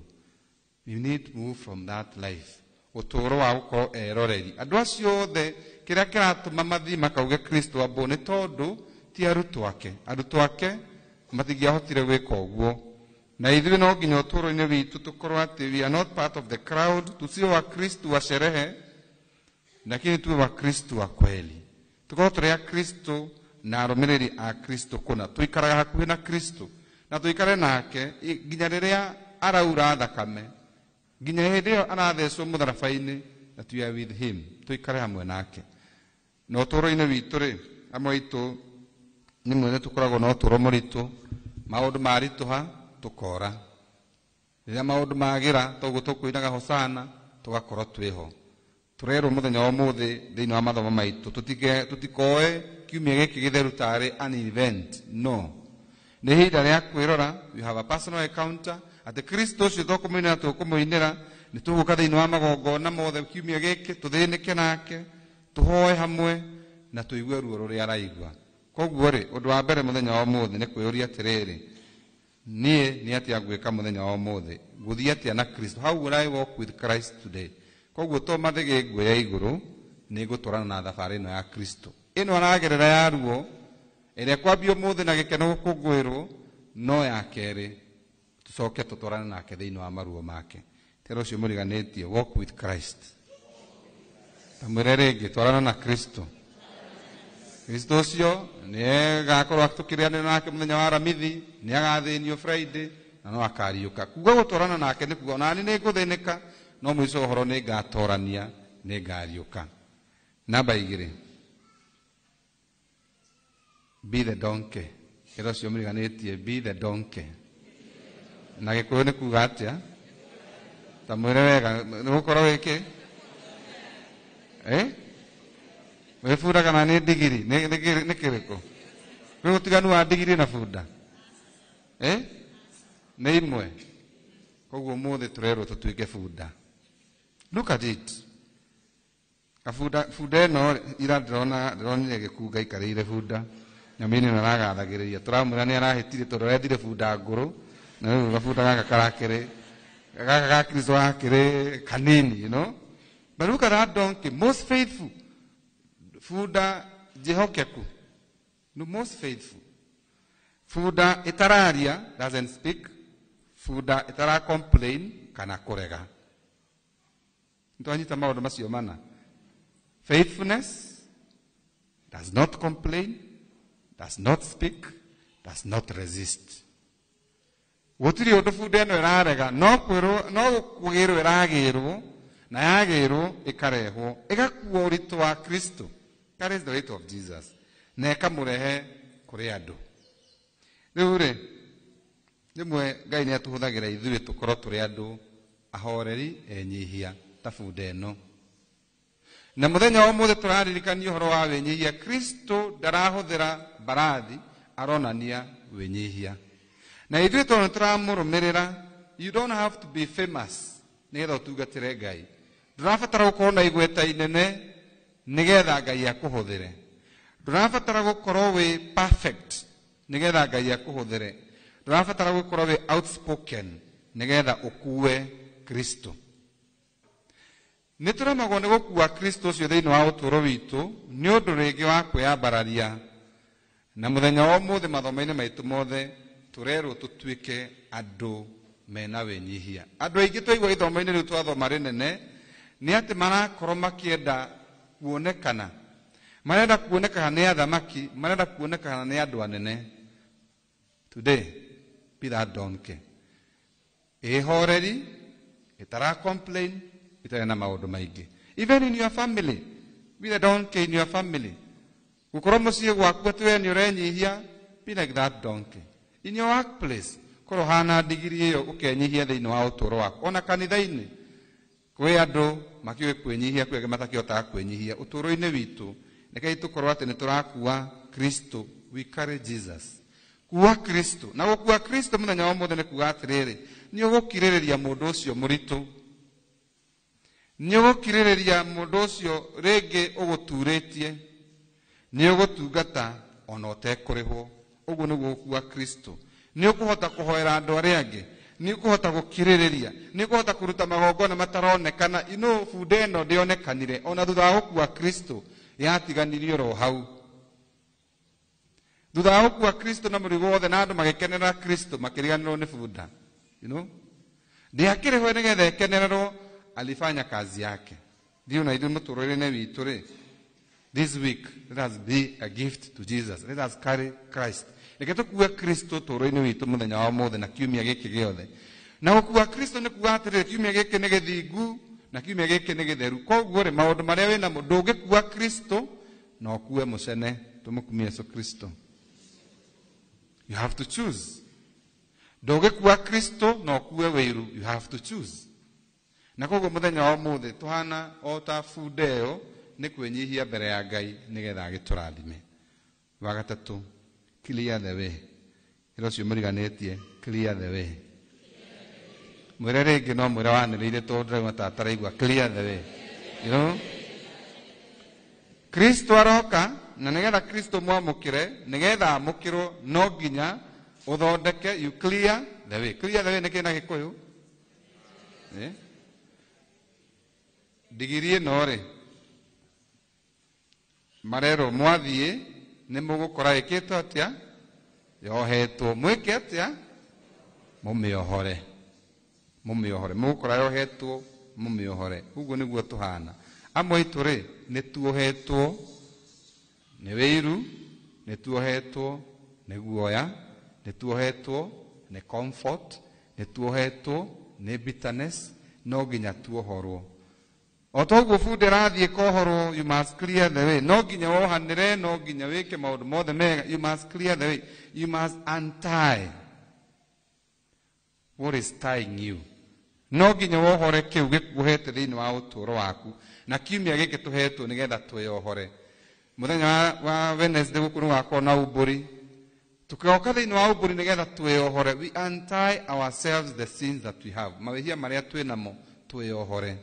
You need to move from that life. Ũtũũro wa gũkorwo eroreri. Andũ acio othe kĩrĩa kĩratũma mathiĩ makauge Kristo ambwo nĩ tondũ ti arutwo ake. Arutwo ake matingĩahotire gwĩka ũguo. Na ithuĩ no nginya ũtũũro-inĩ witũ tũkorwo atĩ we are not part of the crowd, tusio Wakristo wa sherehe, lakini tuwe Wakristo wa kweli. Tukorwo tũrĩ Akristo na arũmĩrĩri a Kristo kũna, tũikaraga hakuhĩ na Kristo na tũikare nake nginya rĩrĩa araura thakame, nginya hĩndĩ ĩyo arathecwo mũtharaba-inĩ, that we are with him, tũikare hamwe nake. Na ũtũũro-inĩ witũ rĩ, amwe aitũ nĩ mwene tũkoragwo na ũtũũro mũritũ, maũndũ maritũha tũkora, rĩrĩa maũndũ magĩra toguo tũkũinaga hosana tũgakorwo twĩho. Tũrerwo mũthenya wa ũmũthĩ thĩinĩ wa mathomo maitũ tũtikoe kiumia gĩkĩ gĩtheru tarĩ an event. No, nĩ ihinda rĩa kwĩrora. You have a personal encounter atĩ Kristo ũcio tũkũmũinĩra tũkũmũinĩra, nĩ tũgũka thĩinĩ wa magongona mothe kiumia gĩkĩ, tũthĩnĩke nake, tũhoe hamwe na tũigue ruo rũrĩa araigua. Koguo rĩ, ũndũ wa mbere mũthenya wa ũmũthĩ nĩ kwĩyũria atĩrĩrĩ, niĩ nĩ atĩa ngwĩka mũthenya wa ũmũthĩ, ngũthiĩ atĩa na Kristo? How will I walk with Christ today? Koguo to mathĩgĩ nguoya igũrũ, nĩ ngũtwarana na thabarĩ ĩno ya Kristo ĩno aragerera ya ruo, ĩrĩa kwambia ũmũthĩ na gĩkeno gũkũngũĩrwo, no ya kerĩ tũcoke tũtwarane nake thĩinĩ wa maruo make. Tera ũcio mũriganĩtie, walk with Christ. Ta mwĩre rĩngĩ, twarana na Kristo. Kristo ũcio nĩ agakorwo tũkĩrĩanĩra nake mũthenya wa Aramithi, nĩ agathĩnio Friday na no akariũka. Kuga gũtwarana nake nĩ kuga onani nĩ ngũthĩnĩka, no mũico ũhoro nĩ ngatorania, nĩ ngariũka. Namba 2, be the donkey. Ĩra ũcio mũriganĩtie, be the donkey. Na Gĩkũyũ nĩ kuga atĩa? Ta mwĩre wega, nĩ gũkorwo wĩkĩ? Wĩ bunda kana nĩ ndigiri? Nĩ kĩrĩkũ? Kwĩ ũtiganu wa ndigiri na bunda? Nĩ imwe. Koguo ũmũthĩ tũrerwo tũtuĩke bunda. Look at it. Kabunda, bunda ĩno ira ndĩronire gĩkunga ikarĩire bunda. Nyamũ-inĩ ĩno aragathagĩrĩria. Tũramwĩra nĩ arahĩtire tondũ arethire bunda ngũrũ, na rĩu gabunda gaka karakĩrĩ, gaka ga Kristo gakĩrĩ kanini, you know? But look at that donkey, most faithful. Bunda njĩhokeku. No, most faithful. Bunda ĩtararia, doesn't speak. Bunda ĩtara complain kana kũrega. Nĩtwanyita maũndũ macio mana. Faithfulness does not complain, does not speak, does not resist. Gũtirĩ ũndũ bunda ĩno ĩrarega, no kwĩrwo, no kũgĩrwo ĩragĩrwo, na yagĩrwo ĩkarehwo, ĩgakua ũritũ wa Kristo. Carries the weight of Jesus. Na ĩkamũrehe kũrĩ andũ. Rĩu rĩ, rĩmwe Ngai nĩ atũhũthagĩra ithuĩ tũkorwo tũrĩ andũ ahoreri enyihia ta bunda ĩno. Na mũthenya wa ũmũthĩ tũraririkanio ũhoro wa wĩnyihia. Kristo ndarahũthĩra mbarathi, aronania wĩnyihia. Na ithuĩ tondũ nĩtũramũrũmĩrĩra, you don't have to be famous nĩgetha ũtungatĩre Ngai. Ndũrabatara gũkorwo na igweta inene nĩgetha Ngai akũhũthĩre. Ndũrabatara gũkorwo wĩ perfect nĩgetha Ngai akũhũthĩre. Ndũrabatara gũkorwo wĩ outspoken nĩgetha ũkue Kristo. Nĩ tũremagwo nĩ gũkua Kristo ũcio thĩinĩ wa ũtũũro witũ nĩ ũndũ rĩngĩ wa kwĩyambararia. Na mũthenya wa ũmũthĩ mathomo-inĩ maitũ mothe tũrerwo tũtuĩke andũ mena wĩnyihia. Andũ aingĩ twaigua ithomo-inĩ rĩu twathoma rĩnene nĩ atĩ marakorwo makĩenda kuonekana. Marenda kuonekana nĩ athamaki, marenda kuonekana nĩ andũ anene. Today, be that donkey. Ĩhoreri, ĩtara complain, ĩtarĩ na maũndũ maingĩ. Even in your family, be the donkey in your family. Gũkorwo mũciĩ gwaku atĩ we nĩ ũrenyihia, be like that donkey. In your workplace, korwo hana ndigiri ĩyo ũkenyihia thĩinĩ wa ũtũũro waku. Ona kanitha-inĩ, kwĩ andũ makĩũĩ kwĩnyihia kwĩ angĩ matakĩhotaga kwĩnyihia. Ũtũũro-inĩ witũ rekei tũkorwo atĩ nĩ tũrakua Kristo. We carry Jesus. Kua Kristo. Na gũkua Kristo mũthenya wa ũmũthĩ nĩ kuga atĩrĩrĩ, nĩ ũgũkirĩrĩria mũndũ ũcio mũritũ, nĩ ũgũkirĩrĩria mũndũ ũcio rĩngĩ ũgũturĩtie, nĩ ũgũtungata ona ũtekũrĩhwo. Ũguo nĩguo gũkua Kristo. Nĩ ũkũhota kũhoera andũ arĩa angĩ, nĩ ũkũhota gũkirĩrĩria, nĩ ũkũhota kũruta magongona mataronekana. Ino bunda ĩno ndĩonekanire ona thutha wa gũkua Kristo, yatiganirio ro hau. Thutha wa gũkua Kristo na mũrigo wothe na andũ magĩkenera Kristo, makĩriganĩrwo nĩ bunda. You know? Ndĩakĩrĩhwo nĩgetha ĩkenererwo, alifanya kazi yake. Ndiũ na ithuĩ mũtũũrĩre-inĩ witũ rĩ, this week let us be a gift to Jesus. Let us carry Christ. Reke tũkue Kristo ũtũũro-inĩ witũ mũthenya wa ũmũthĩ na kiumia gĩkĩ gĩothe. Na gũkua Kristo nĩ kuga atĩrĩrĩ, kiumia gĩkĩ nĩ gĩthingu na kiumia gĩkĩ nĩ gĩtheru. Koguo rĩ, maũndũ marĩa wĩnamo ndũngĩkua Kristo na ũkue mũcene. Tũmũkumie Yesu Kristo. You have to choose. Ndũngĩkua Kristo na ũkue wĩiru. You have to choose. Na koguo mũthenya wa ũmũthĩ tũhana o ta bunda ĩyo nĩ kwĩnyihia mbere ya Ngai nĩgetha agĩtũrathime. Wa gatatũ, clear the way. Ĩra ũcio mũriganĩtie, clear the way. Mwĩre rĩngĩ no mwĩre wanĩrĩire tondũ ndĩraigua ta ataraigua, clear the way. You know? Kristo aroka na nĩgetha Kristo mwamũkĩre, nĩgetha amũkĩrwo no nginya ũthondeke, you clear the way. Clear the way nĩ kĩ na Gĩkũyũ? Ndigiri ĩno rĩ, marerwo mwathiĩ nĩ mũgũkora ĩkĩtwo atĩa? Yohetwo. Mwĩke atĩa? Mũmĩohore. Mũmĩohore. Mũgũkora yohetwo, mũmĩohore. Ũguo nĩguo tũhana. Amwe aitũ rĩ, nĩ tuohetwo nĩ wĩiru, nĩ tuohetwo nĩ guoya, nĩ tuohetwo nĩ comfort, nĩ tuohetwo nĩ bitterness, no nginya tuohorwo. O toguo bunda ĩrathiĩ ĩkohorwo, you must clear the way. No nginya wohanĩre, no nginya wĩke maũndũ mothe mega, you must clear the way. You must untie what is tying you. No nginya wohore kĩu gĩkuohete thĩinĩ wa ũtũũro waku. Na kiumia gĩkĩ tũhetwo nĩgetha twĩyohore. Mũthenya wa Wednesday gũkũ nĩgũgakorwo na umbũri. Tũkĩoka thĩinĩ wa umbũri nĩgetha twĩyohore. We untie ourselves the sins that we have. Mawĩhia marĩa twĩ namo twĩyohore.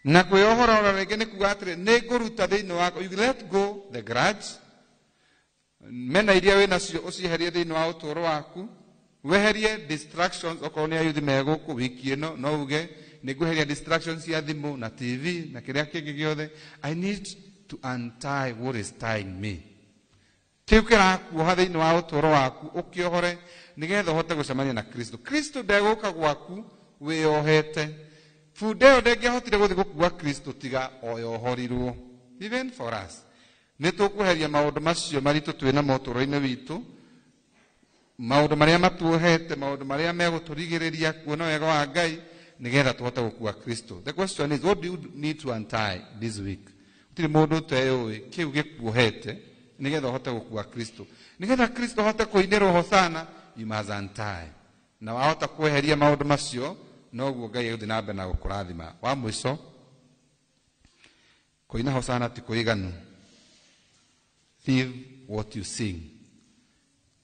Na kwĩyohora ora rĩngĩ nĩ kuga atĩrĩ, nĩ ngũruta thĩinĩ wakwa. You let go the grudge. Mena iria wĩ nacio ũcieherie thĩinĩ wa ũtũũro waku. Weherie distractions, okorwo nĩ ayuthi me gũkũ wiki ĩno, no uge nĩ ngweheria distractions cia thimũ na TV na kĩrĩa kĩngĩ gĩothe. I need to untie what is tying me. Kĩu kĩrakuoha thĩinĩ wa ũtũũro waku ũkĩohore nĩgetha ũhote gũcemania na Kristo. Kristo ndegũka gwaku wĩyohete. Bunda ĩyo ndĩngĩahotire gũthiĩ gũkua Kristo tiga oyohorirwo. Even for us. Nĩ tũkweheria maũndũ macio maritũ twĩ namo ũtũũro-inĩ witũ, maũndũ marĩa matuohete, maũndũ marĩa megũtũrigĩrĩria kuona wega wa Ngai nĩgetha tũhote gũkua Kristo. The question is, what do you need to untie this week? Gũtirĩ mũndũ ũteyũĩ kĩu gĩkuohete nĩgetha ũhote gũkua Kristo. Nĩgetha Kristo ahote kũinĩrwo hosana, you must untie. Na wahota kweheria maũndũ macio, noguo Ngai egũthiĩ na mbere na gũkũrathima. Wa mũico, kũina hosana ti kũiganu. Live what you sing.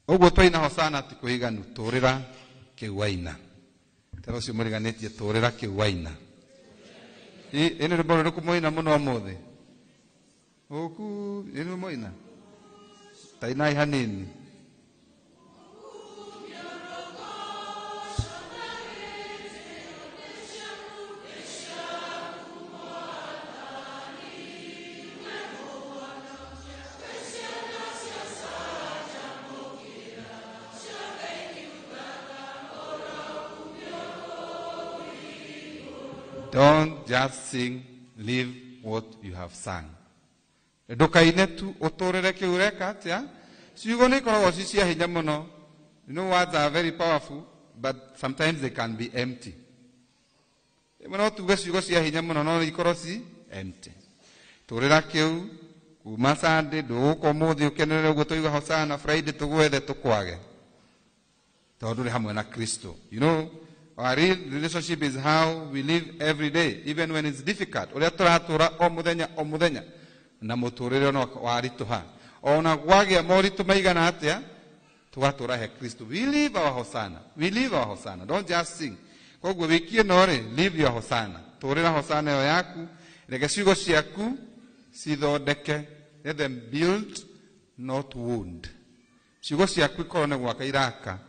Ũguo twaina hosana ti kũiganu, tũrĩra kĩu waina. Tera ũcio mũriganĩtie, tũrĩra kĩu waina. Ĩ nĩ rwĩmbo rũrĩkũ mwaina mũno ũmũthĩ? Ũku, ĩ nĩ mwaina? Ta inai hanini. Don't just sing, live what you have sung. Ndukaine tu ũtũrĩre kĩu ũreka atĩa? Ciugo nĩ ikoragwo ci cia hinya mũno. You know, words are very powerful, but sometimes they can be empty. Rĩmwe no tuge ciugo cia hinya mũno, no ikorwo ci empty. Tũrĩra kĩu kuma Sunday, ndũgũka ũmũthĩ ũkenerere ũguo twaigua hosana, Friday tũgwethe tũkwage. Tondũ ndũrĩ hamwe na Kristo. You know, Our real relationship is how we live every day, even when it's difficult. Ũrĩa tũratũra o mũthenya o mũthenya na mũtũrĩre no waritũha. Ona gwagĩa moritũ maigana atĩa, tũgatũra he Kristo. We live our Hosanna. We live our Hosanna. Don't just sing. Koguo wiki ĩno rĩ, live your Hosanna. Tũrĩra Hosanna ĩyo yaku, reke ciugo ciaku cithondeke. Let them build, not wound. Ciugo ciaku ikorwo nĩ gwaka iraka,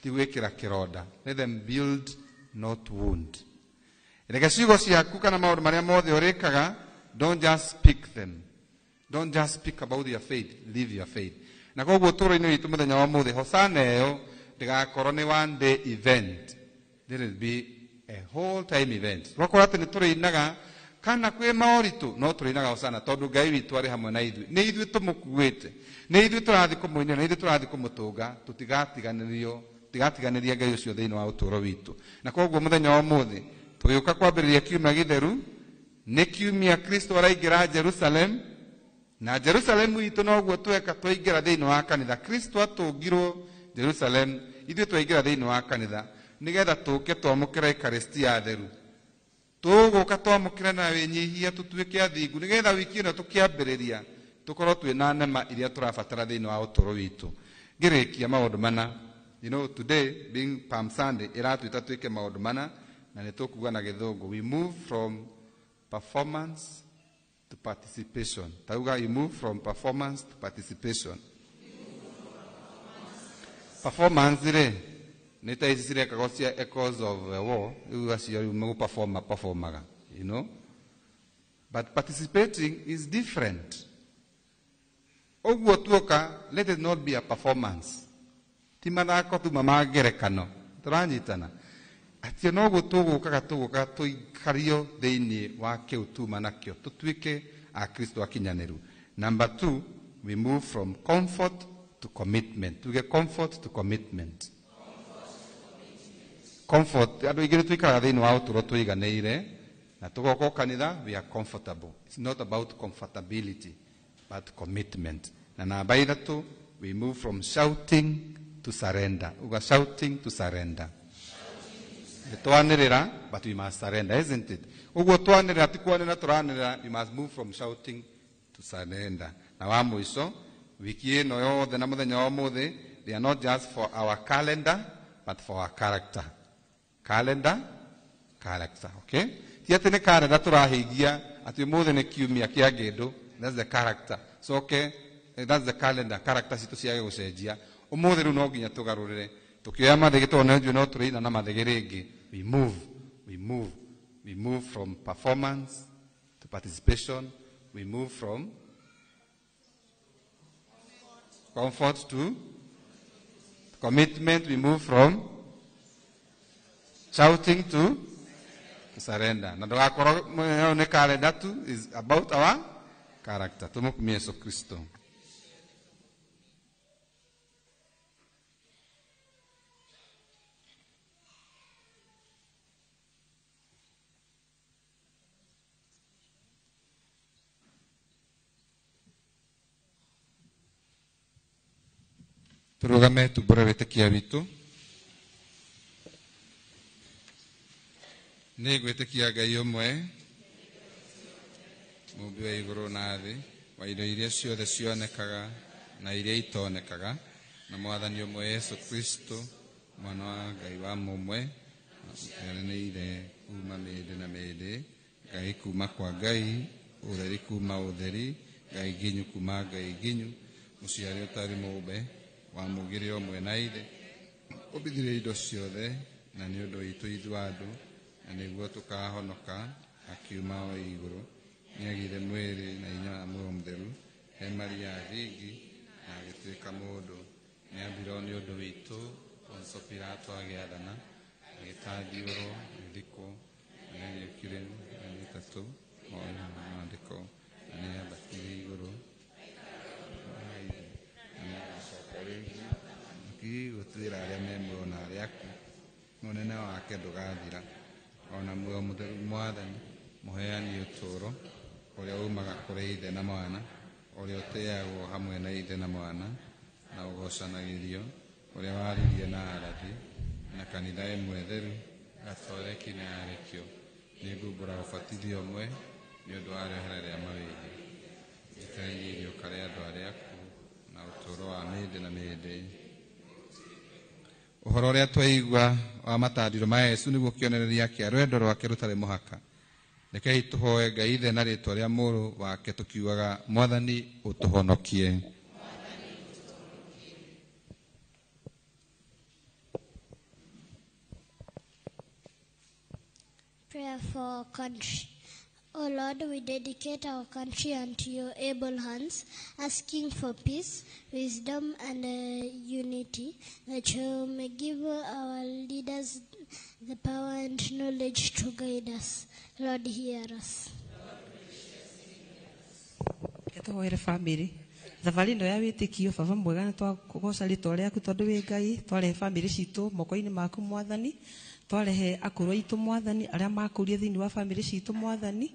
ti gwĩkĩra kĩronda. Let them build, not wound. Reke ciugo ciaku kana maũndũ marĩa mothe ũrĩkaga, don't just speak them. Don't just speak about your faith, live your faith. Na koguo ũtũũro-inĩ witũ mũthenya wa ũmũthĩ, Hosanna ĩyo ndĩgakorwo nĩ one day event. There will be a whole time event. Tũgakorwo atĩ nĩ tũrĩinaga kana kwĩ maũritũ, no tũrĩinaga Hosanna tondũ Ngai witũ arĩ hamwe na ithuĩ. Nĩ ithuĩ tũmũkuĩte, nĩ ithuĩ tũrathiĩ kũmũinĩra, nĩ ithuĩ tũrathiĩ kũmũtũnga, tũtigatiganĩrio, tũtigatiganĩria Ngai ũcio thĩinĩ wa ũtũũro witũ. Na koguo mũthenya wa ũmũthĩ tũgĩũka kwambĩrĩria kiumia gĩtheru, nĩ kiumia Kristo araingĩra Jerusalem, na Jerusalem itũ noguo tweka twaingĩra thĩinĩ wa kanitha. Kristo atũngirwo Jerusalem, ithuĩ twaingĩra thĩinĩ wa kanitha nĩgetha tũke twamũkĩra Eucharistia theru. Tũgũka twamũkĩra na wĩnyihia tũtuĩke athingu nĩgetha wiki ĩno tũkĩambĩrĩria tũkorwo twĩna nema iria tũrabatara thĩinĩ wa ũtũũro witũ. Ngĩrĩkia maũndũ mana, you know, today being Palm Sunday ĩratwĩta twĩke maũndũ mana, na nĩ tũkuga na gĩthũngũ, we move from performance to participation. Tauga, you move from performance to participation. Performance rĩ nĩ ta ici cirekagwo cia echoes of the war, rĩu acio rĩu megũperforma performaga, you know. But participating is different. Ũguo tuoka, let it not be a performance. Ti mathako tuma ma ngerekano, tũranyitana. Atĩ noguo tũgũkaga tũgũka tũikario thĩinĩ wa kĩu tuma nakĩo, tũtuĩke Akristo akinyanĩru. Number 2, we move from comfort to commitment. Tuge comfort to commitment. Comfort, andũ aingĩ nĩ tũikaraga thĩinĩ wa ũtũũro tũiganĩire, na tũgoka kanitha, we are comfortable. It's not about comfortability, but commitment. Na namba 3, we move from shouting to surrender. Uga shouting to surrender. Twanĩrĩra, but we must surrender, isn't it? Ũguo twanĩrĩra, ti kwanĩrĩra tũranĩrĩra, we must move from shouting to surrender. Na wa mũico, wiki ĩno yothe na mũthenya wa ũmũthĩ, they are not just for our calendar, but for our character. Calendar, character, okay? Ti atĩ nĩ calendar tũrahingia, atĩ ũmũthĩ nĩ kiumia kĩa ngĩndũ, that's the character. So okay, that's the calendar, character citũ ciage gũcenjia. Ũmũthĩ rĩu no nginya tũgarũrĩre. Tukioya mathĩgĩ tondũ nĩ njũĩ no tũrĩina na mathĩgĩ rĩngĩ. We move, we move, we move from performance to participation. We move from comfort to commitment. We move from shouting to surrender. Na ndũgakorwo nĩ calendar tu, is about our character. Tũmũkumie Yesu Kristo. Tũrũgame tumbũre wĩtĩkia witũ. Nĩ ngwĩtĩkia Ngai ũmwe, mũmbi wa igũrũ na thĩ, wa indo iria ciothe cionekaga na iria itonekaga, na Mwathani ũmwe Yesu Kristo, mwana wa Ngai wa mũmwe, nĩ ithe kuma mĩndĩ na mĩndĩ, Ngai kuma kwa Ngai, ũtheri kuma ũtheri, Ngai nginyu kuma Ngai nginyu, mũciari ũtarĩ mũmbe, wa mũgĩrĩ ũmwe na ithe, ũmbithirie indo ciothe, na nĩ ũndũ witũ ithuĩ andũ, na nĩguo tũkahonoka, akiuma o igũrũ, nĩagĩire mwĩrĩ na hinya wa Muoyo Mũtheru, he Maria thingi, na agĩtuĩka mũndũ. Nĩambirwo nĩ ũndũ witũ, Poncio Pilato agĩathana, agĩtandiũrwo, agĩthikwo, na nĩariũkire mĩthenya ĩtatũ, ona maandĩko, na nĩambatire igũrũ, na nĩagacoka rĩngĩ, gũtuĩra arĩa me muoyo na arĩa akuũ. Mũnene wake ndũgathira. Ona Muoyo Mũtheru Mwathani, mũheani ũtũũro, ũrĩa umaga kũrĩ Ithe na Mwana, ũrĩa ũtĩagwo hamwe na Ithe na Mwana, na ũgocanagĩrio, ũrĩa waririe na arathi, na kanitha ĩmwe theru, Gatoleki na yarĩkio. Nĩngumbũra ũbatithio ũmwe nĩ ũndũ wa rĩohera rĩa mawĩhia. Njetereire iriũka rĩa andũ arĩa akuũ na ũtũũro wa mĩndĩ na mĩndĩ. Ũhoro ũrĩa twaigua wa matandiro ma Yesu nĩguo kĩonereria kĩa rwendo rwake rũtarĩ mũhaka. Rekei tũhoe Ngai Ithe na rĩtwa rĩa Mũrũ wake tũkiugaga Mwathani ũtũhonokie. Prayer for our country. O Lord, we dedicate our country unto your able hands, asking for peace, wisdom, and unity, that you may give our leaders the power and knowledge to guide us. Lord, hear us. Tũhoere bamĩrĩ thabarĩ ĩno ya wĩtĩkio baba mwega nĩ twakũgoca rĩtwa rĩaku tondũ wĩ Ngai. Twarehe bamĩrĩ citũ moko-inĩ maku Mwathani, twarehe akũrũ aitũ Mwathani arĩa makũrie thĩinĩ wa bamĩrĩ citũ Mwathani,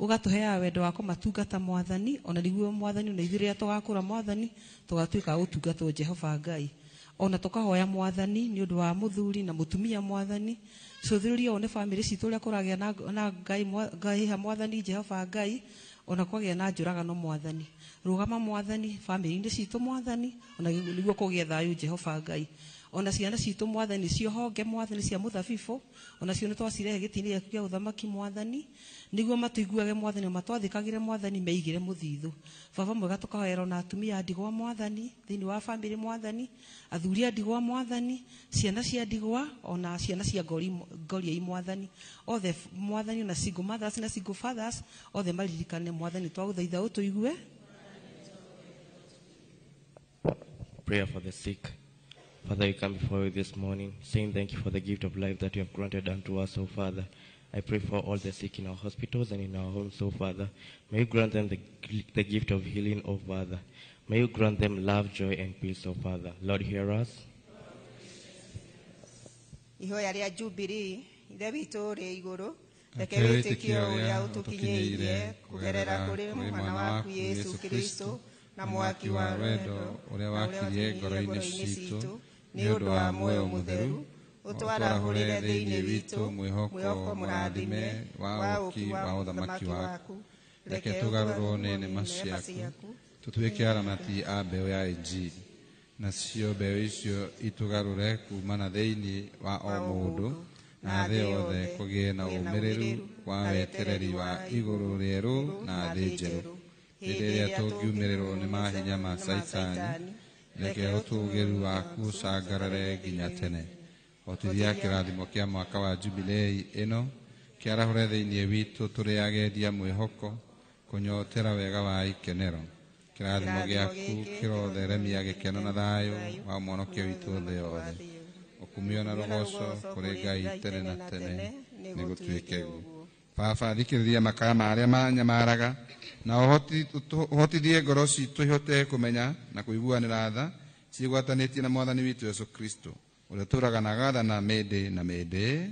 ũgatũheaga wendo wa kũmatungata Mwathani, ona nĩguo Mwathani ona ithuĩ rĩrĩa tũgakũra Mwathani tũgatuĩka a gũtungatwo Jehova Ngai. Ona tũkahoya Mwathani nĩ ũndũ wa mũthuri na mũtumia Mwathani, cũthĩrĩria one bamĩrĩ citũ ũrĩa kũragĩa na Ngai Ngai Mwathani Jehova Ngai, ona kwagĩa na njũragano Mwathani. Rũgama Mwathani bamĩrĩ-inĩ citũ Mwathani, ona nĩguo kũgĩe thayũ Jehova Ngai. Ona ciana citũ Mwathani cio honge Mwathani cia mũthabibũ, ona cio nĩ twacirehe gĩtĩ-inĩ gĩaku kĩa ũthamaki Mwathani, nĩguo matũiguage Mwathani, matwathĩkagĩre Mwathani, meigĩre mũthithũ. Baba mwega tũkahoera ona atumia a ndigwa Mwathani thĩinĩ wa bamĩrĩ Mwathani, athuri a ndigwa Mwathani, ciana cia ndigwa ona ciana cia ngoriai Mwathani, othe Mwathani ona single mothers na single fathers othe maririkane Mwathani, twagũthaitha ũtũigue. Prayer for the sick. Father, we come before you this morning, saying thank you for the gift of life that you have granted unto us, O Father. I pray for all the sick in our hospitals and in our homes, O Father. May you grant them the gift of healing, O Father. May you grant them love, joy, and peace, O Father. Lord, hear us. Ihoya rĩa Jubilee, Ithe witũ ũrĩ igũrũ, reke wĩtĩkio ũrĩa ũtũkinyĩirie kũgerera kũrĩ Mwana waku Yesu Kristo na mwaki wa wendo ũrĩa wakirie ngoro-inĩ citũ nĩ ũndũ wa muoyo mũtheru, ũtwarahũrĩre thĩinĩ witũ mwĩhoko mũrathime wa ũũki wa ũthamaki waku. Reke tũgarũrwo nĩ nĩma ciaku, tũtuĩke aramati a mbeũ ya Injiri, nacio mbeũ icio itũgarũre kuma na thĩinĩ wa o mũndũ na thĩ yothe kũgĩe na ũmĩrĩru wa wetereri wa igũrũ rĩerũ na thĩ njerũ. Hĩndĩ ĩrĩa tũngiumĩrĩrwo nĩ mahinya ma Caitani, reke ũtũũgĩru waku ũcangarare nginya tene. Hotithia kĩrathimo kĩa mwaka wa Jubilei ĩno kĩarahũre thĩinĩ witũ tũrĩ agendia mwĩhoko kũnyotera wega wa ikenero. Kĩrathimo gĩaku kĩrotheremia gĩkeno na thayũ wa mwonokio witũ thĩ yothe. Ũkumio na rũgoco kũrĩ Ngai tene na tene nĩgũtuĩke guo. Baba, thikĩrĩria makaya ma arĩa manyamaraga na ũhotithie ngoro citũ ihote kũmenya na kũiguanĩra tha cigwatanĩtie na Mwathani witũ Yesu Kristo ũrĩa ũtũũraga na agathana mĩndĩ na mĩndĩ.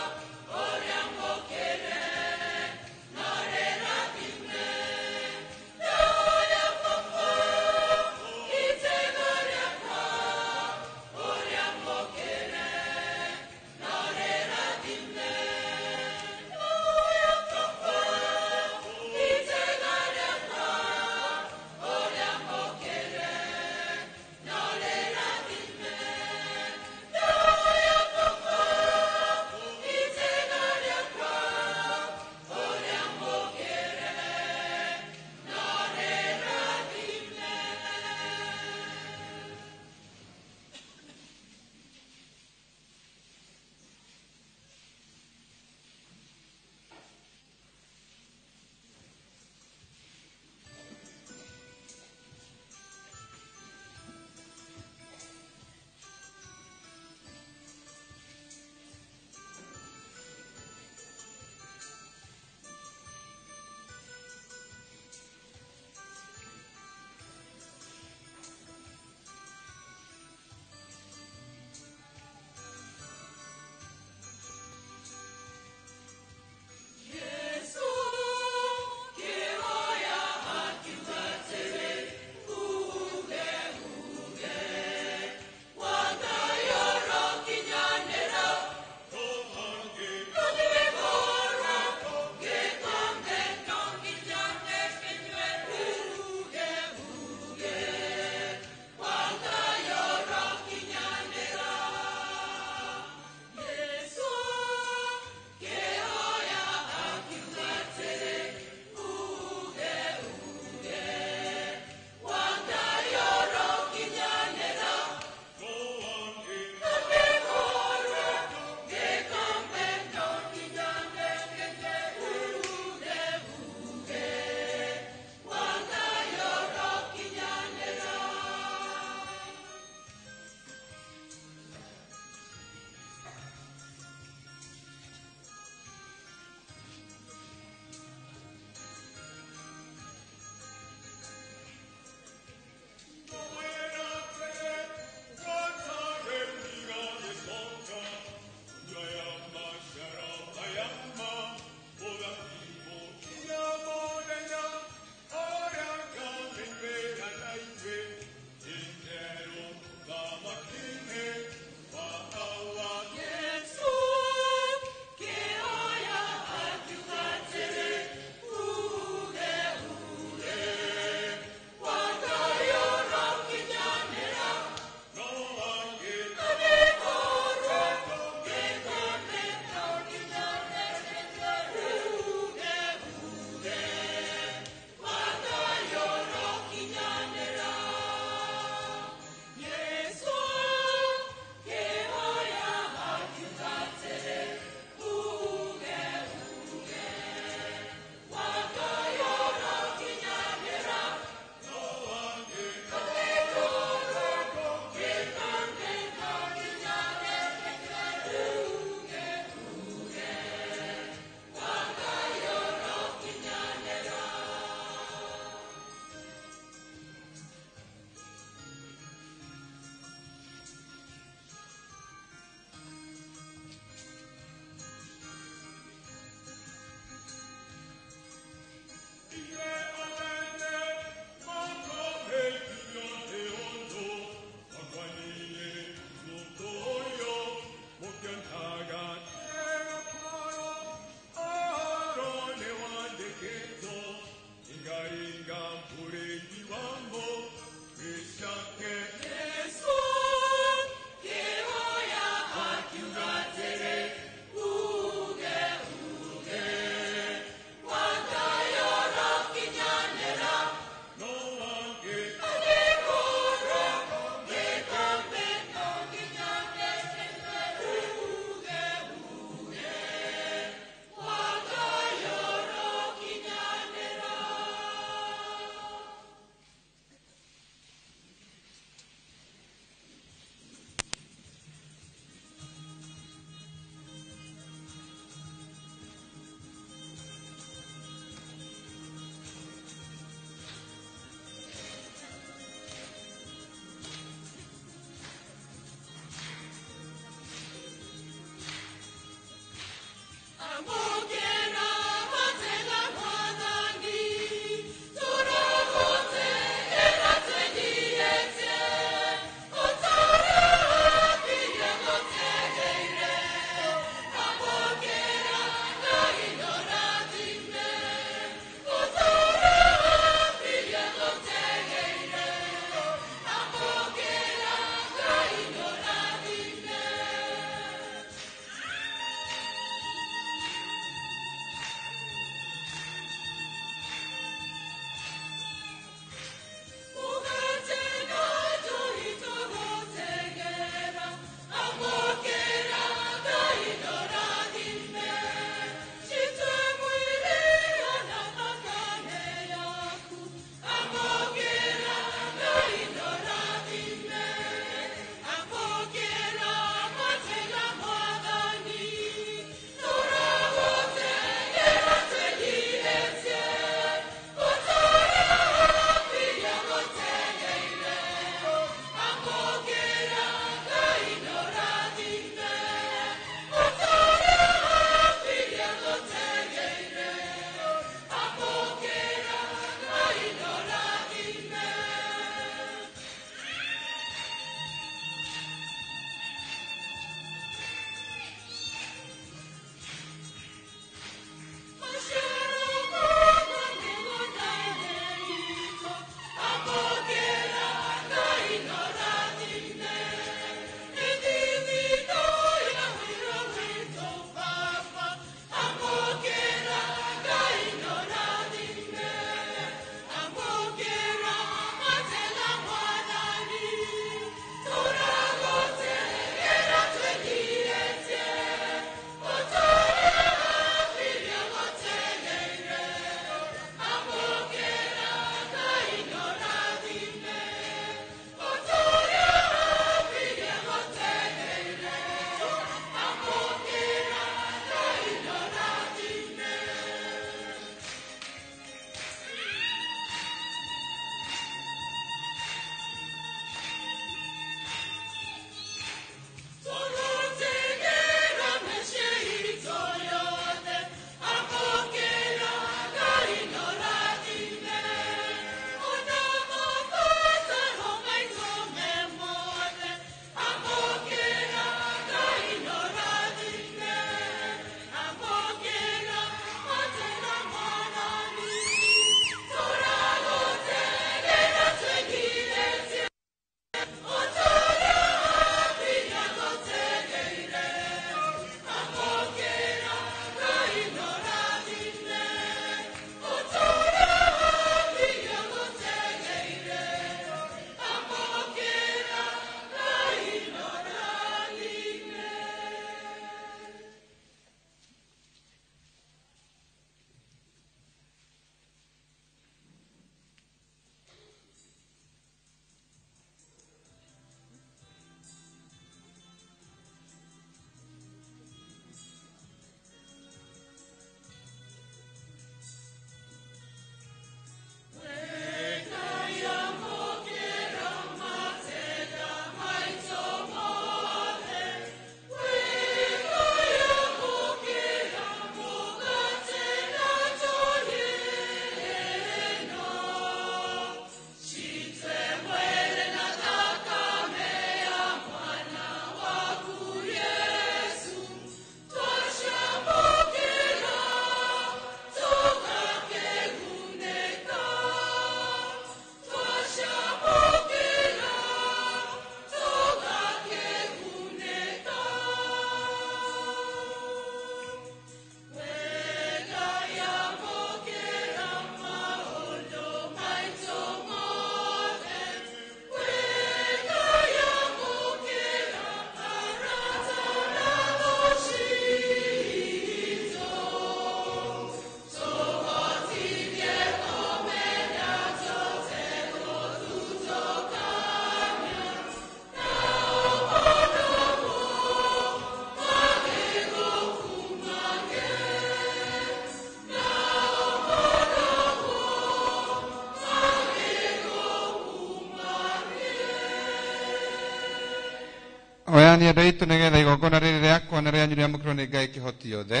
Mwathani andũ aitũ nĩgetha igongona rĩrĩ rĩakwa na rĩanyu rĩamũkĩrwo nĩ Ngai kĩhoti yothe.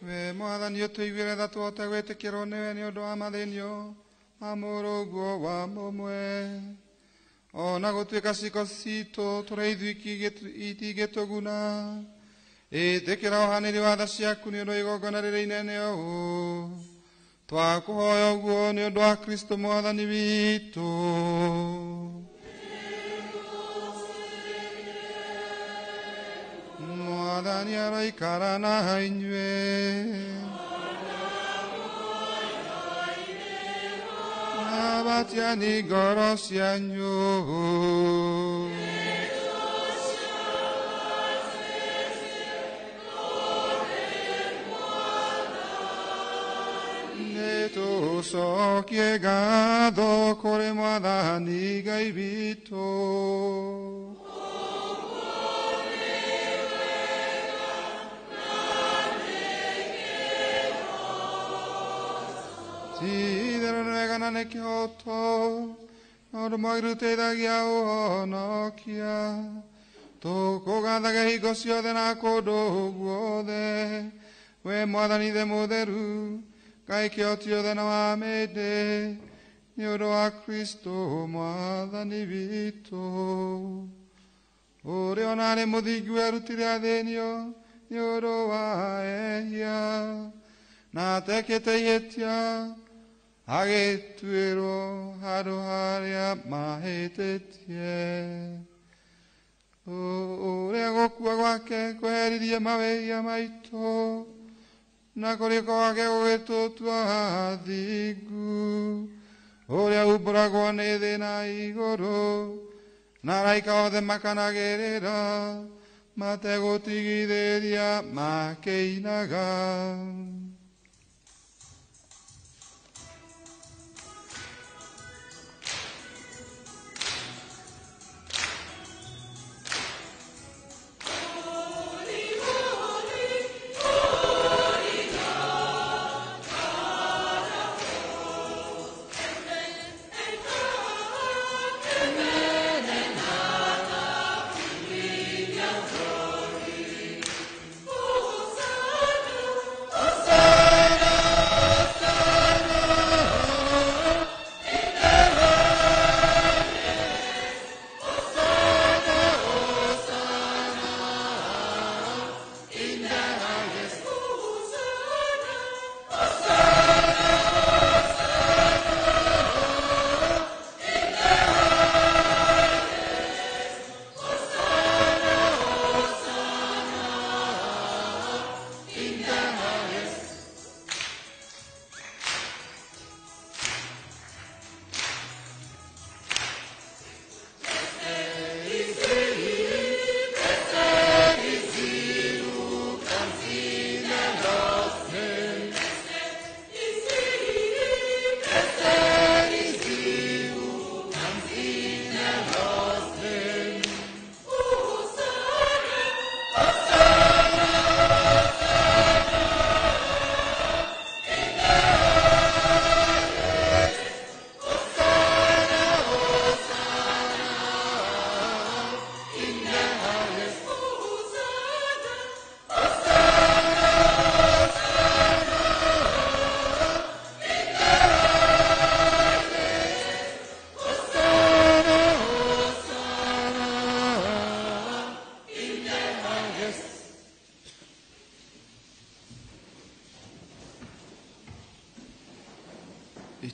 We Mwathani ũtũiguĩre tha tũhote gwĩtĩkĩrwo nĩwe nĩ ũndũ wa mathĩnio ma mũrũguo wa mũmwe. Ona gũtuĩka ciĩko citũ tũrĩ ithuĩ itingĩtũguna, ĩtĩkĩra ũhanĩri wa tha ciaku nĩ ũndũ wa igongona rĩrĩ inene ũũ. Twakũhoya ũguo nĩ ũndũ wa Kristo Mwathani witũ. Mwathani aroikara na inyuĩ. Abatiani ngoro cianyu. Nĩtũcokie ngatho kũrĩ Mwathani Ngai witũ. Ti-itherũ nĩ wega na nĩ kĩhooto, na ũndũ mwagĩrĩru ũteithagia ũhonokia. Tũkũgathaga hingo ciothe na kũndũ guothe, we Mwathani Ithe mũtheru, Ngai kĩhoti yothe na wa mĩndĩ, nĩ ũndũ wa Kristo Mwathani witũ. Ũrĩa ona arĩ mũthingu erutire athĩnio nĩ ũndũ wa ehia, na atekĩte ihĩtia, agĩtuĩrwo handũ harĩa mahĩtĩtie. Ũrĩa gũkua gwake kweheririe mawĩhia maitũ, na kũrĩko gwake gũgĩtũtua athingu. Ũrĩa umbũragwo nĩ thĩ na igũrũ, na araika othe makanagĩrĩra, mategũtigithĩria makĩinaga.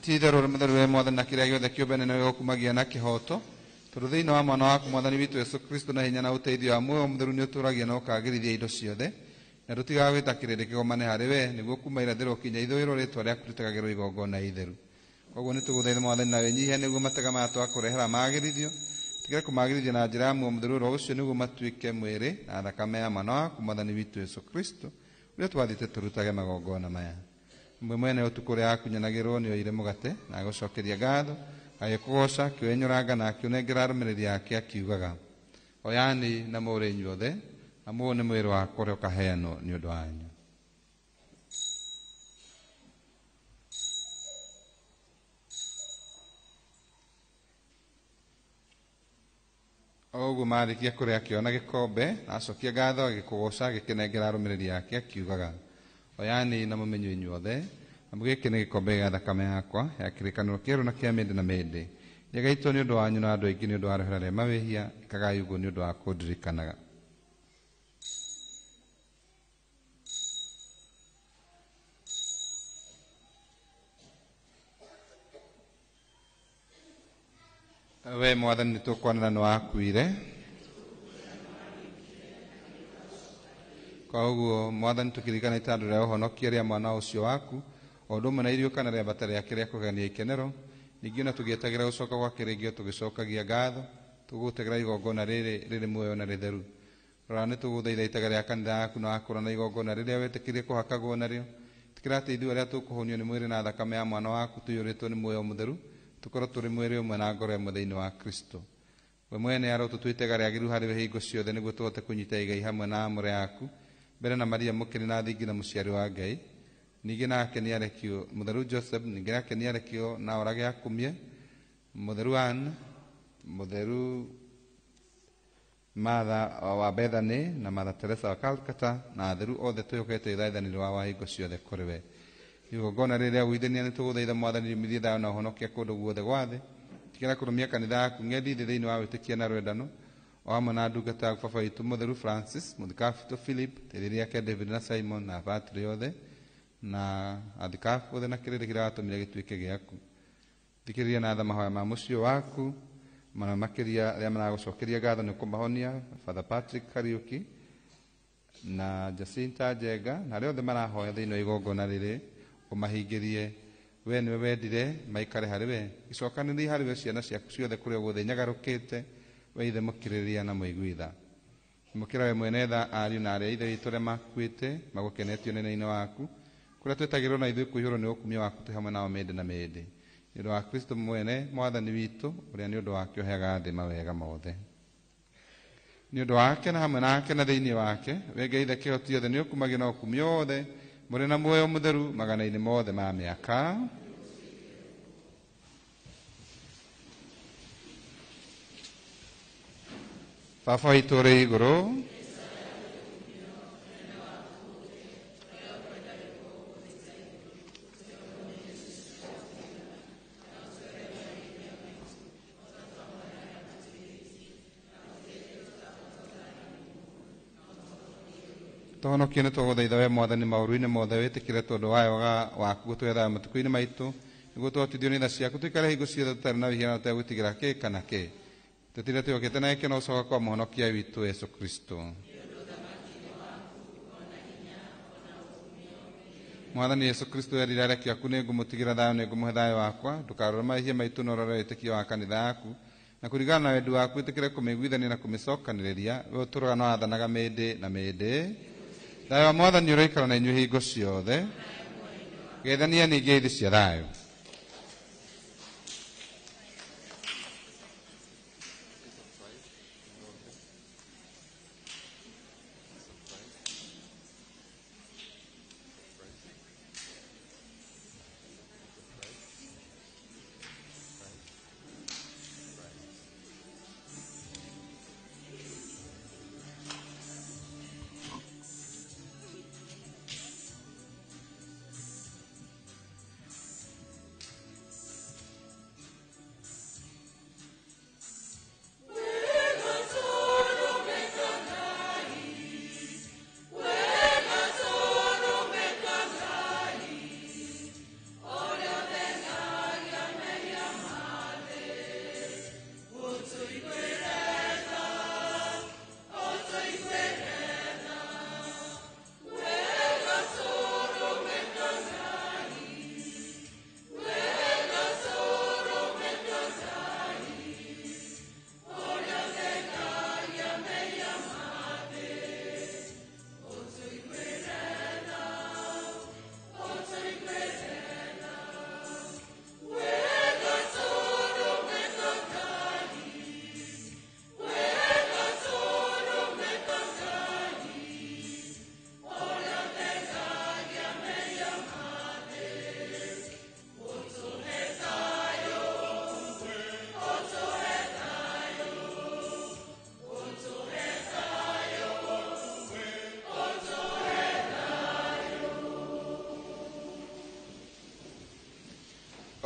Ti-itherũ ũrĩ mũtheru we Mwathani na kĩrĩa gĩothe kĩũmbe nĩwe ũkumagia na kĩhooto, tondũ thĩinĩ wa mwana waku Mwathani witũ Yesu Kristo na hinya na ũteithio wa muoyo mũtheru nĩ ũtũũragia na ũkagĩrithia indo ciothe, na ndũtigaga gwĩta kĩrĩndĩ kĩgomane harĩ we, nĩguo kuma irathĩro kinya ithũĩro rĩtwa rĩaku rĩtegagĩrwo igongona itheru. Koguo nĩtũgũthaitha Mwathani na wĩnyihia nĩguo matega maya twakũrehera magĩrithio, tigĩre kũmagĩrithia na njĩra ya muoyo mũtheru oro ũcio nĩguo matuĩke mwĩrĩ na thakame ya mwana waku Mwathani witũ Yesu Kristo, ũrĩa twathĩte tũrutage magongona maya. Mwe mwene ũtukũ ũrĩa akunyanagĩrwo nĩ oire mũgate na agũcokeria ngatho, agĩkũgooca, akĩwenyũranga na akĩũnengera arũmĩrĩri ake akiugaga, oyani na mũrĩ inyuothe, na mũũ nĩ mwĩrĩ wakwa ũrĩa ũkaheanwo nĩ ũndũ wanyu. Oguo marĩkia kũrĩa akĩona gĩkombe na acokia ngatho agĩkũgooca agĩkĩnengera arũmĩrĩri ake akiugaga, oyani na mũmenywe inyuothe, amu gĩkĩ nĩ gĩkombe gĩa thakame yakwa ya kĩrĩkanĩro kĩerũ na kĩa mĩndĩ na mĩndĩ, gĩgaitwo nĩ ũndũ wanyu na andũ aingĩ nĩ ũndũ wa rũhera rĩa mawĩhia. Ĩkagai ũguo nĩ ũndũ wa kũndirikanaga. We Mwathani nĩ tũkwanĩra nĩ wakuire, kwa ũguo Mwathani tũkĩririkana ithandũ rĩa ũhonokia rĩa mwana ũcio waku o ũndũ ũmwe na iriũka na rĩambata rĩake rĩa kũgegania ikenero, ningĩ ona tũgĩetagĩra gũcoka gwake rĩngĩ o tũgĩcokagia ngatho tũgũtegera igongona rĩrĩ rĩrĩ muoyo na rĩtheru. Rora nĩ tũgũthaitha itega rĩa kanitha yaku na wakũra na igongona rĩrĩa wetĩkĩrie kũhakagwo narĩo, tĩkĩra atĩ ithuĩ arĩa tũkũhũnio nĩ mwĩrĩ na thakame ya mwana waku tũiyũrĩtwo nĩ muoyo mũtheru tũkorwo tũrĩ mwĩrĩ ũmwe na ngoro ĩmwe thĩinĩ wa Kristo. We mwene arotũtua itega rĩagĩrĩru harĩ we hingo ciothe nĩguo tũhote kũnyita igai hamwe na amũre yaku mbere na Maria mũkĩrĩ na thingi na mũciari wa Ngai, ningĩ nake nĩarekio mũtheru Joseph, ningĩ nake nĩarekio na orage akumie mũtheru Anne, mũtheru Martha wa Bethany na Mother Teresa wa Calcutta na atheru othe twĩhokete ithaithanĩ rwa wa hingo ciothe kũrĩ we. Igongona rĩrĩa gwithania nĩ tũgũthaitha Mwathani riumithie thayũ na ũhonokia kũndũ guothe gwa thĩ, tigĩra kũrũmia kanitha yaku ng'endi thĩ thĩinĩ wa wĩtĩkia na rwendano o hamwe na ndungata yaku baba witũ mũtheru Francis, mũthikabu Philip, teithĩrĩria ake David na Simon na abatĩrĩ othe na athikabu othe na kĩrĩndĩ kĩrĩa watũmire gĩtuĩke gĩaku. Thikĩrĩria na tha mahoya ma mũciĩ waku mana makĩria arĩa maragũcokeria ngatho nĩ kũmahonia, Father Patrick Kariuki na Jacinta Njenga na arĩa othe marahoya thĩinĩ wa igongona rĩrĩ ũmahingĩrie. We nĩwe wendire maikare harĩ we, icokanĩrĩrie harĩ we ciana ciaku ciothe kũrĩa guothe nyagarũkĩte, we ithe mũkirĩrĩria na mũigui tha. Mũkĩra we mwene tha ariũ na arĩa ithe witũ arĩa makuĩte magũkenetio nene-inĩ waku, kũrĩa twĩtagĩrwo na ithuĩ kũihũrwo nĩ ũkumio waku twĩ hamwe nao mĩndĩ na mĩndĩ, nĩ ũndũ wa Kristo mwene Mwathani witũ, ũrĩa nĩ ũndũ wake ũheaga thĩ mawega mothe. Nĩ ũndũ wake na hamwe nake na thĩinĩ wake, we Ngai Ithe kĩhoti othe nĩ ũkumagio na ũkumio wothe mũrĩ na muoyo mũtheru magana-inĩ mothe ma mĩaka. Baba witũ ũrĩ igũrũ, tũhonokie nĩ tũgũthaitha we Mwathani maũru-inĩ mothe, wĩtĩkĩre tondũ wa wega waku gũtũhe thayũ matukũ-inĩ maitũ, nĩguo tũhotithio nĩ tha ciaku tũikare hingo ciothe tũtarĩ na wĩhia na tũtegwĩtigĩra kĩ kana kĩ, tũtinde twĩhokete na gĩkeno gũcoka kwa mũhonokia witũ Yesu Kristo. Mwathani Yesu Kristo erire areki aku, nĩ ngũmũtigĩra thayũ, nĩ ngũmũhe thayũ wakwa, ndũkarore mahĩtia maitũ no ũrore wĩtĩkio wa kanitha yaku, na kũringana na wendi waku wĩtĩkĩre kũmĩiguithania na kũmĩcokanĩrĩria, we ũtũũraga na wathanaga mĩndĩ na mĩndĩ. Thayũ wa Mwathani ũroikara na inyuĩ hingo ciothe. Geithania ningĩ ithi cia thayũ.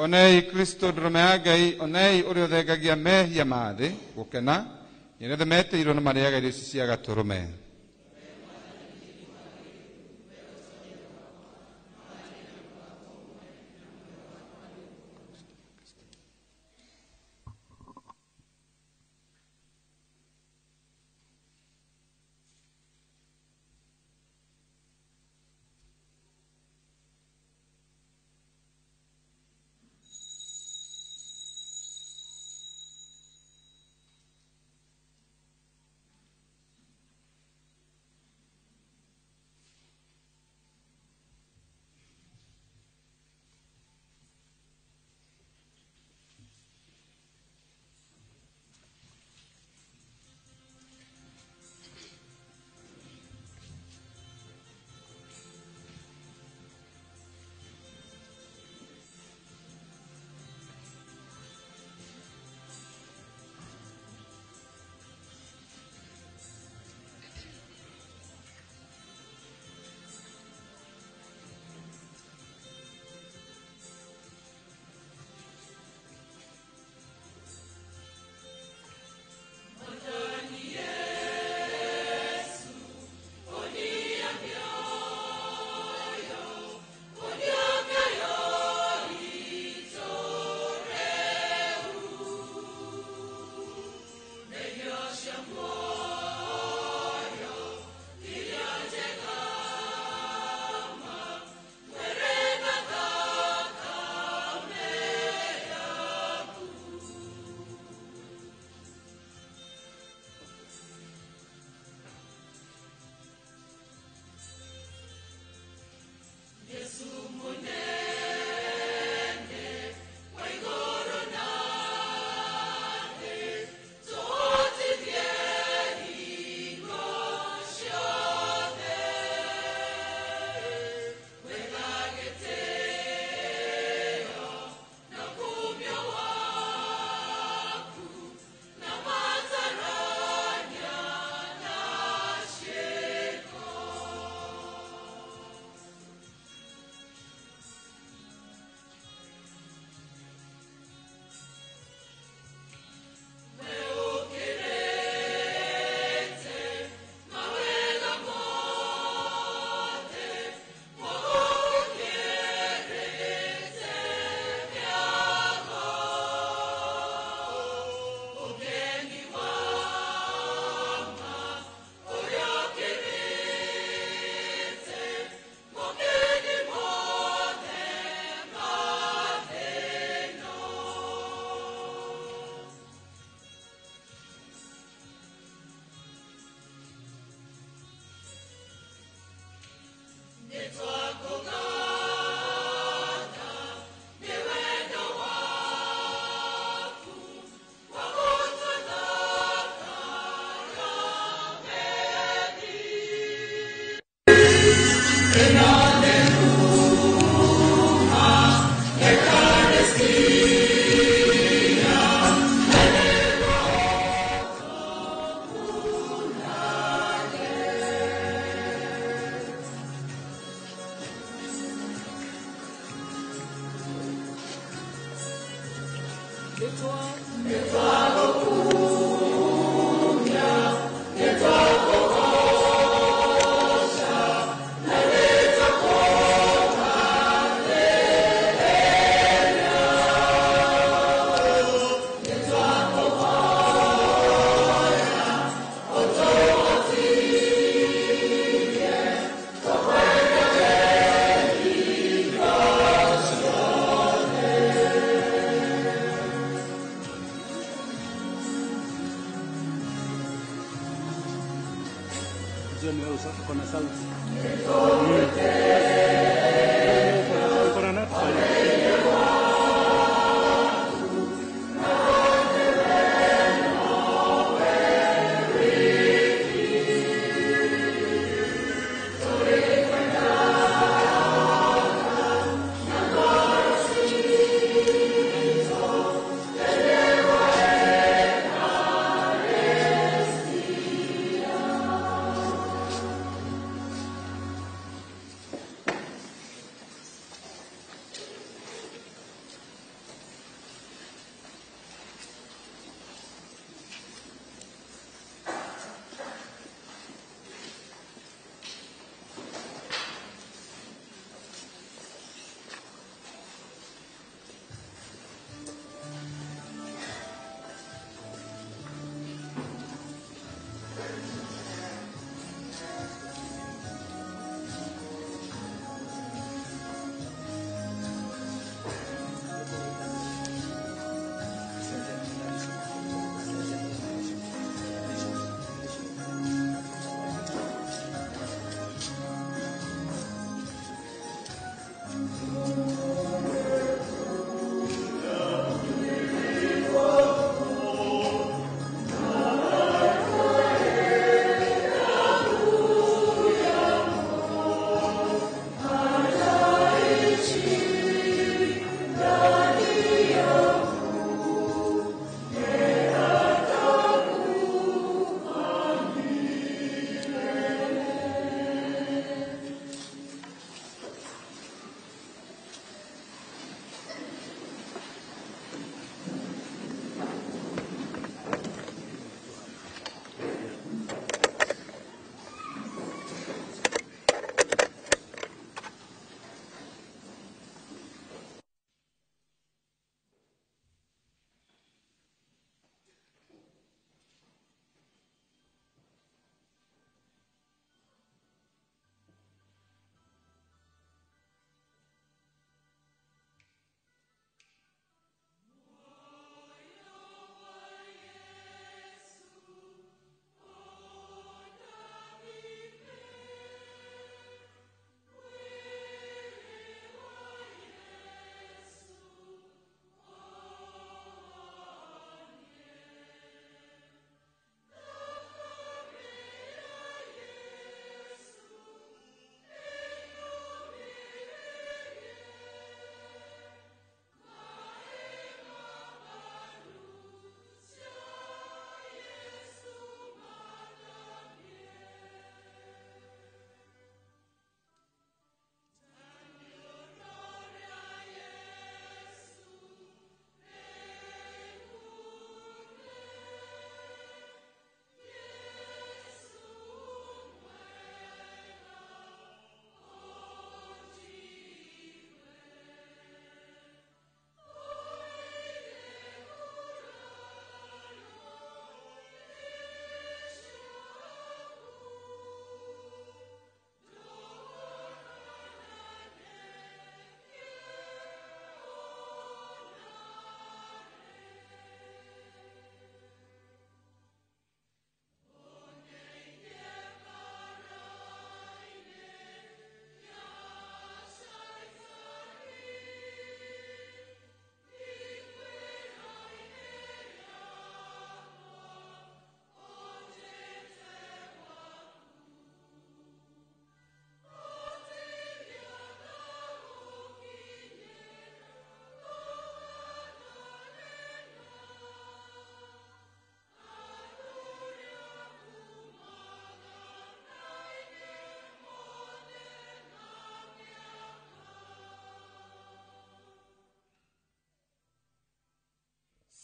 Onei Kristo ndũrũme ya Ngai, onei ũrĩa ũthengagia mehia ma thĩ, gũkena nĩ arĩa othe metĩirwo na marĩaga irio ici cia gatũrũme.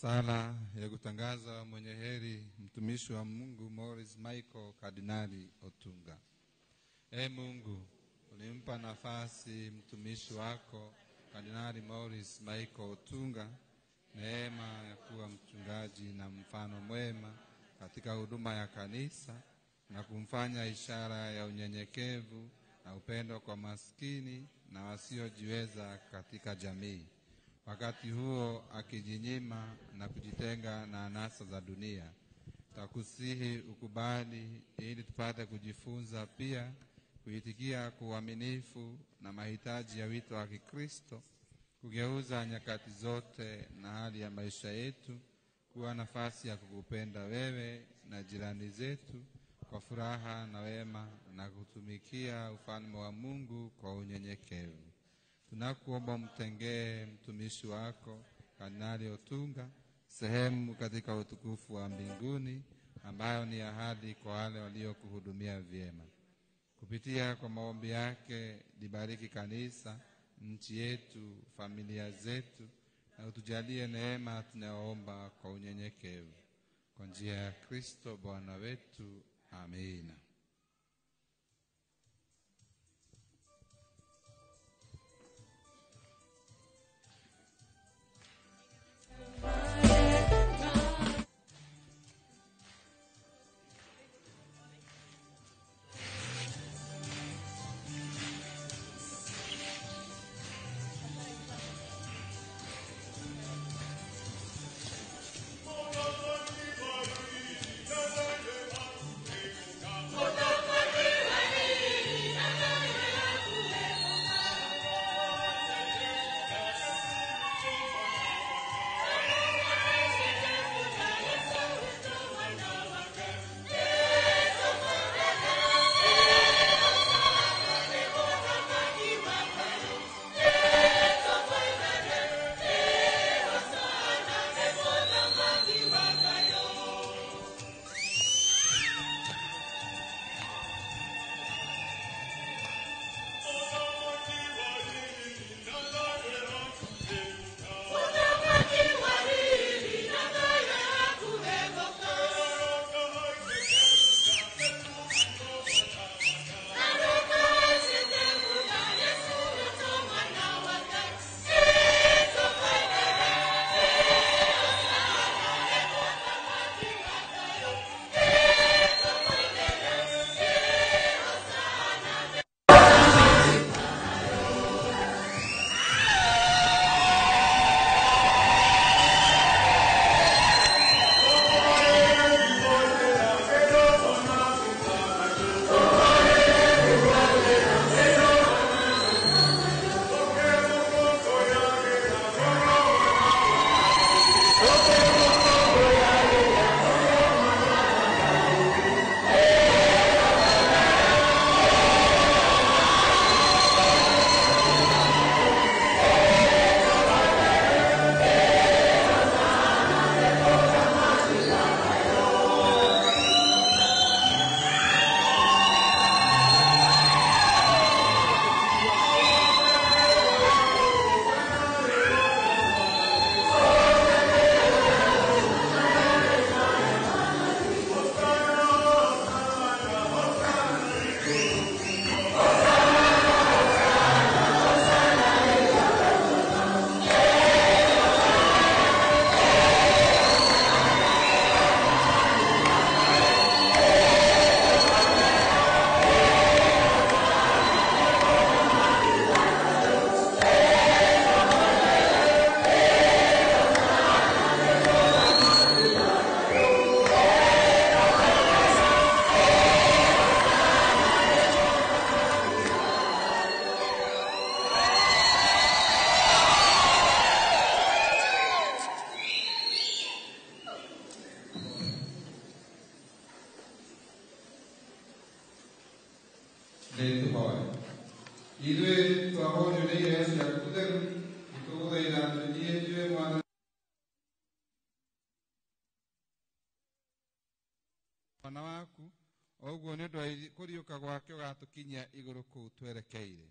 Sala ya kutangaza mwenye heri mtumishi wa Mungu Maurice Michael Kardinali Otunga. E Mungu, ulimpa nafasi mtumishi wako Kardinali Maurice Michael Otunga neema ya kuwa mchungaji na mfano mwema katika huduma ya kanisa na kumfanya ishara ya unyenyekevu na upendo kwa maskini na wasiojiweza katika jamii. Wakati huo akijinyima na kujitenga na anasa za dunia. Takusihi ukubali ili tupate kujifunza pia kuitikia kwa uaminifu na mahitaji ya wito wa Kikristo, kugeuza nyakati zote na hali ya maisha yetu kuwa nafasi ya kukupenda wewe na jirani zetu kwa furaha na wema na kutumikia ufalme wa Mungu kwa unyenyekevu. Tunakuomba mtengee mtumishi wako Kardinali Otunga sehemu katika utukufu wa mbinguni ambayo ni ahadi kwa wale waliokuhudumia vyema. Kupitia kwa maombi yake libariki kanisa, nchi yetu, familia zetu, na utujalie neema tunayoomba kwa unyenyekevu. Kwa njia ya Kristo Bwana wetu. Amina. Mwana waku oguo nĩ ũndũ wa kũriũka gwake ũgatũkinyia igũrũ kũu twerekeire.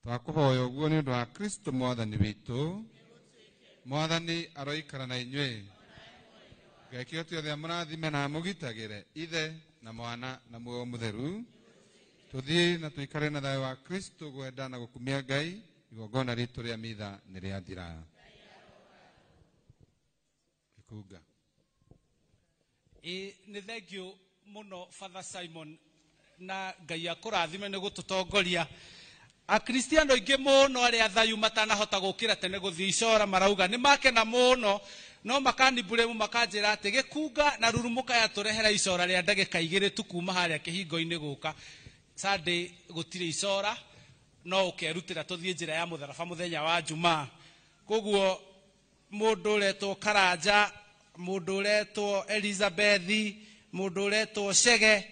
Twakũhoya ũguo nĩ ũndũ wa Kristo Mwathani witũ. Mwathani aroikara na inyuĩ. Ngai kĩhoti othe amũrathime na amũgitagĩre, Ithe na Mwana na Muoyo Mũtheru. Tũthiĩ na tũikare na thayũ wa Kristo gwenda na gũkumia Ngai. Igongona ritũ rĩa mitha nĩ rĩathira. Gĩkunga. Ĩ nĩ thengiũ mũno Father Simon, na Ngai akũrathime nĩ gũtũtongoria. Akristiano aingĩ mũno arĩa thayu matanahota gũkĩra tene gũthiĩ icora marauga nĩ makena mũno, no makanimburemu makanjĩra atĩ gĩkunga na rurumũka yatũrehera icora rĩa ndagĩka igĩrĩ tu kuma harĩa kĩhingo-inĩ gũka. Sunday gũtirĩ icora, no ũkerutĩra tũthiĩ njĩra ya mũtharaba mũthenya wa Jumaa. Koguo mũndũ ũretwo Karanja, mũndũ ũretwo Elizabeth, mũndũ ũretwo Chege,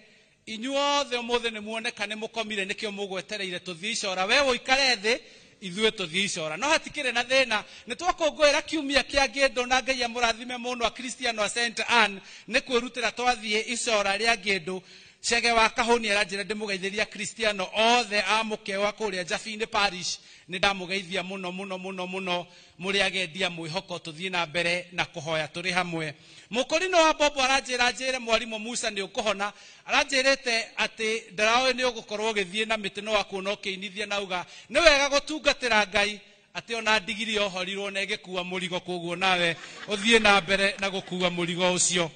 inyuothe ũmũthĩ nĩ muoneka nĩ mũkomire, nĩkĩo mũgwetereire tũthiĩ icora. We ũikare thĩ, ithuĩ tũthiĩ icora. No hatikĩrĩ na thĩna, nĩ twakũngũĩra kiumia kĩa ngĩndũ na Ngai amũrathime mũno Akristiano a St Anne nĩ kwĩrutĩra twathiĩ icora rĩa ngĩndũ. Chege wa Kahũni aranjĩra ndĩmũgeithĩrie Akristiano othe a mũkewa kũrĩa Jabinĩ Parish. Nĩ ndamũgeithia mũno mũno mũno mũno, mũrĩ agendia mwĩhoko, tũthiĩ na mbere na kũhoya tũrĩ hamwe. Mũkũrinũ wa Bobo aranjĩra njĩre mwarimũ Musa nĩ ũkũhona, aranjĩrĩte atĩ ndaraoĩ nĩ ũgũkorwo ũgĩthiĩ na mĩtĩ no akuona ũkĩinithia na auga nĩ wega gũtungatĩra Ngai, atĩ ona ndigiri yohorirwo na ĩgĩkua mũrigo, koguo nawe ũthiĩ na mbere na gũkua mũrigo ũcio.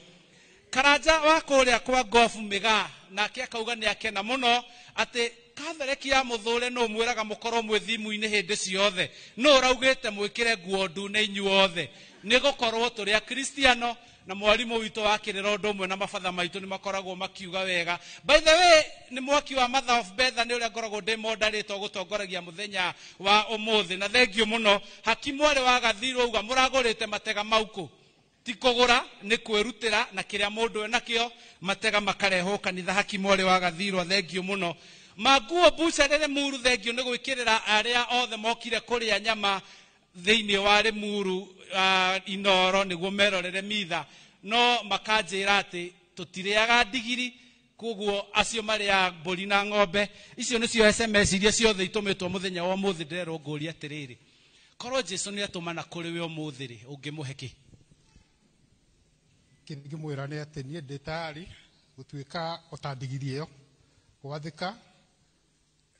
Karanja wa kũrĩa kwa Gofu Mĩgaa nake akauga nĩ akena mũno atĩ kathareki ya mũthũre nũ mwĩraga mũkorwo mwĩ thimũ-inĩ hĩndĩ ciothe, nũ ũraugĩte mwĩkĩre nguo ndune inyuothe, nĩ gũkorwo tũrĩ Akristiano na mwarimũ witũ wa kĩrĩra ũndũ ũmwe na mabatha maitũ nĩ makoragwo makiuga wega. By the way, nĩ mwaki wa Mother of Bethany ũrĩa ngoragwo ndĩ mondarĩtwo gũtongoragia mũthenya wa ũmũthĩ, na thengiũ mũno. Hakimu arĩ wa Gathirwo auga mũragũrĩte matega maukũ, ti kũgũra nĩ kwĩrutĩra na kĩrĩa mũndũ enakĩo, matega makarehwo kanitha. Hakimu arĩ wa Gathirwo, thengiũ mũno. Manguo buca rĩrĩ muru, thengiũ nĩ gwĩkĩrĩra arĩa othe mokire kũrĩa nyama thĩinĩ wa Rĩmuru Inoro nĩguo merorere mitha, no makanjĩra atĩ tũtirĩaga ndigiri, koguo acio marĩaga mbũri na ng'ombe. Icio nĩcio SMS iria ciothe itũmĩtwo mũthenya wa ũmũthĩ. Ndĩrerwo ngũrie atĩrĩrĩ, korwo Jesu nĩ atũmana kũrĩ we ũmũthĩ rĩ, ũngĩmũhe kĩ? Kĩngĩmwĩra nĩ atĩ niĩ ndĩ tayari gũtuĩka o ta ndigiri ĩyo, gwathĩka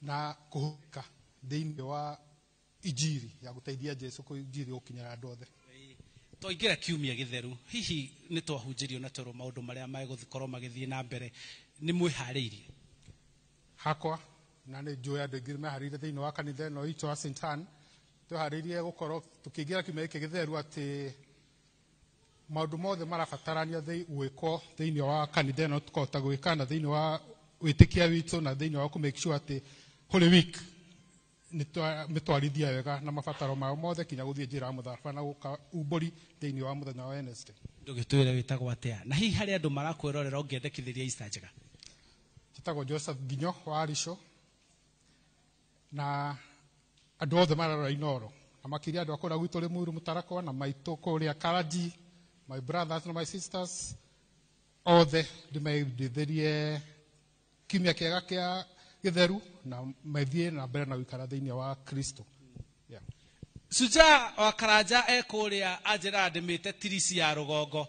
na kũhũka thĩinĩ wa injiri ya gũteithia Jesu kũ injiri gũkinyĩra andũ othe. Twaingĩra kiumia gĩtheru, hihi nĩ twahunjĩrio na twerwo maũndũ marĩa megũkorwo magĩthiĩ na mbere, nĩ mwĩharĩirie? Hakwa na nĩ njũĩ andũ aingĩ meharĩirie thĩinĩ wa kanitha ĩno itũ ya St Anne, tweharĩirie gũkorwo tũkĩingĩra kiumia gĩkĩ gĩtheru atĩ maũndũ mothe marabatarania gwĩkwo thĩinĩ wa kanitha ĩno tũkahota gwĩka, na thĩinĩ wa wĩtĩkia witũ, na thĩinĩ wa kũ make sure atĩ Holy Week nĩ mĩtwarithia wega na mabataro mao mothe kinya gũthiĩ njĩra ya mũtharaba na gũka umbũri thĩinĩ wa mũthenya wa Wednesday. Ndũgĩtwĩre wĩtagwo atĩa, na hihi harĩ andũ marakwĩrorera ũngĩendekithĩria Easter njega? Njĩtagwo Joseph Nginyo wa Arico, na andũ othe mararora Inoro, na makĩria andũ a kũrĩa gwitũ Rĩmuru Mũtarakwa na maitũ kũrĩa Karanji, my brothers na my sisters othe ndĩmendithĩrie kiumia kĩega kĩa gĩtheru na mathiĩ na mbere na gũikara thĩinĩ wa Kristo. Yeah. Shujaa wa Karanja e kũrĩa anjĩraga ndĩmĩte tirisi ya rũgongo,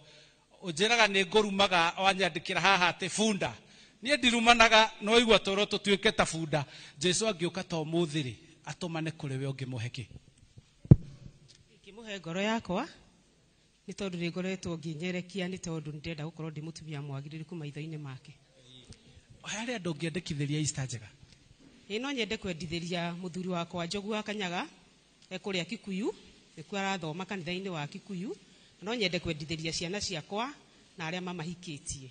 ũnjĩraga nĩ ngũrumaga, wanyandĩkĩra haha atĩ bunda. Niĩ ndirumanaga, no igua tũrwo tũtuĩke ta bunda. Jesu angĩũka ta ũmũthĩ rĩ, atũmane kũrĩ we ũngĩmũhe kĩ? Ingĩmũhe ngoro yakwa nĩ tondũ nĩ ngoretwo ngĩnyerekia, nĩ tondũ nĩ ndĩrenda gũkorwo ndĩ mũtumia mwagĩrĩru maitho-inĩ make. Harĩ andũ ũngĩendekithĩria Easter njega? Ĩĩ, no nyende kwendithĩria mũthuri wakwa Njogu wa Kanyaga, e kũrĩa Kikuyu, nĩkuo arathoma kanitha-inĩ wa Kikuyu. No nyende kwendithĩria ciana ciakwa na arĩa mamahikĩtie.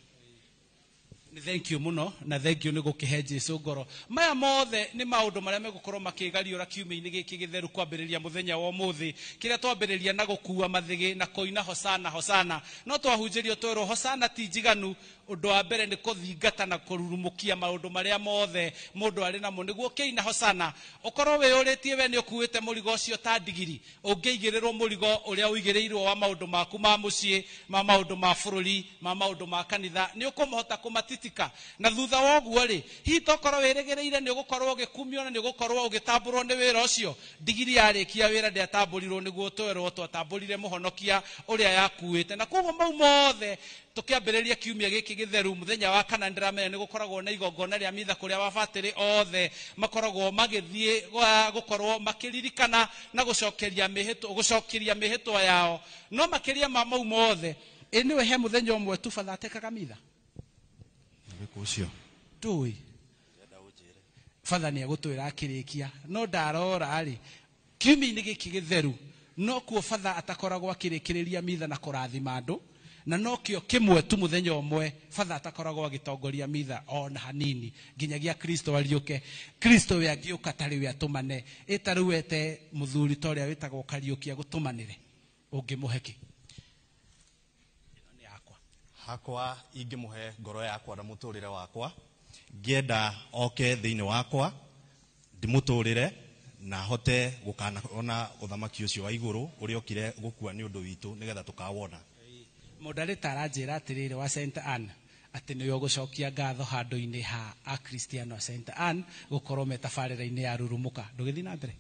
Nĩ thank you mũno, na thank you nĩ gũkĩhe Jesu ngoro. Maya mothe nĩ maũndũ marĩa megũkorwo makĩgariũra kiumia-inĩ gĩkĩ gĩtheru kwambĩrĩria mũthenya wa ũmũthĩ, kĩrĩa twambĩrĩria na gũkua mathĩgĩ na kũina hosana hosana. No twahunjĩrio twerwo hosana ti njiganu, ũndũ wa mbere nĩ kũthingata na kũrurumũkia maũndũ marĩa mothe mũndũ arĩ namo nĩguo ũkĩina hosana. Ũkorwo wĩyũrĩtie we nĩ ũkuĩte mũrigo ũcio ta ndigiri, ũngĩigĩrĩrwo mũrigo ũrĩa ũigĩrĩirwo wa maũndũ maku ma mũciĩ, ma maũndũ ma bũrũri, ma maũndũ ma kanitha, nĩ ũkũmũhota kũmatitika. Bitika. Na thutha wa ũguo rĩ, hihi tokorwo wĩrĩgĩrĩire nĩ ũgũkorwo ũgĩkumio na nĩ ũgũkorwo ũgĩtambũrwo nĩ wĩra ũcio. Ndigiri yarĩkia wĩra ndĩatambũrirwo nĩguo twerwo, twatambũrire mũhonokia ũrĩa yakuĩte. Na koguo mau mothe tũkĩambĩrĩria kiumia gĩkĩ gĩtheru mũthenya wa kana, ndĩramenya nĩ gũkoragwo na igongona rĩa mitha kũrĩa wabatĩrĩ othe makoragwo magĩthiĩ gũkorwo makĩririkana na gũcokeria mĩhĩtwa yao. No makĩria ma mau mothe, ĩ nĩwe he mũthenya ũmwe tu batha atekaga mitha ũcio ndũĩ batha nĩ egũtwĩra akĩrĩkia. No ndarora rĩ, kiumia-inĩ gĩkĩ gĩtheru no kuo batha atakoragwo akĩrĩkĩrĩria mitha na kũrathima andũ, na no kĩo kĩmwe tu mũthenya ũmwe batha atakoragwo agĩtongoria mitha ona hanini nginyagia Kristo ariũke. Kristo we angĩũka tarĩ we atũmane, ĩ tarĩu wete mũthuri ta ũrĩa wĩtagwo Kariũki agũtũmanĩre, ũngĩmũhe kĩ? Hakwa ingĩmũhe ngoro yakwa na mũtũrĩre wakwa, ngĩenda oke thĩinĩ wakwa ndĩmũtũrĩre na hote gũkana ũthamaki ũcio wa igũrũ ũrĩa okire gũkua nĩ ũndũ witũ nĩgetha tũkawona. Mũndarĩta aranjĩra atĩrĩrĩ wa St Anne atĩ nĩwe ũgũcokia ngatho handũ-inĩ ha Akristiano a St Anne gũkorwo me tabarĩra-inĩ ya Rurumuka. Ndũgĩthiĩ na mbere.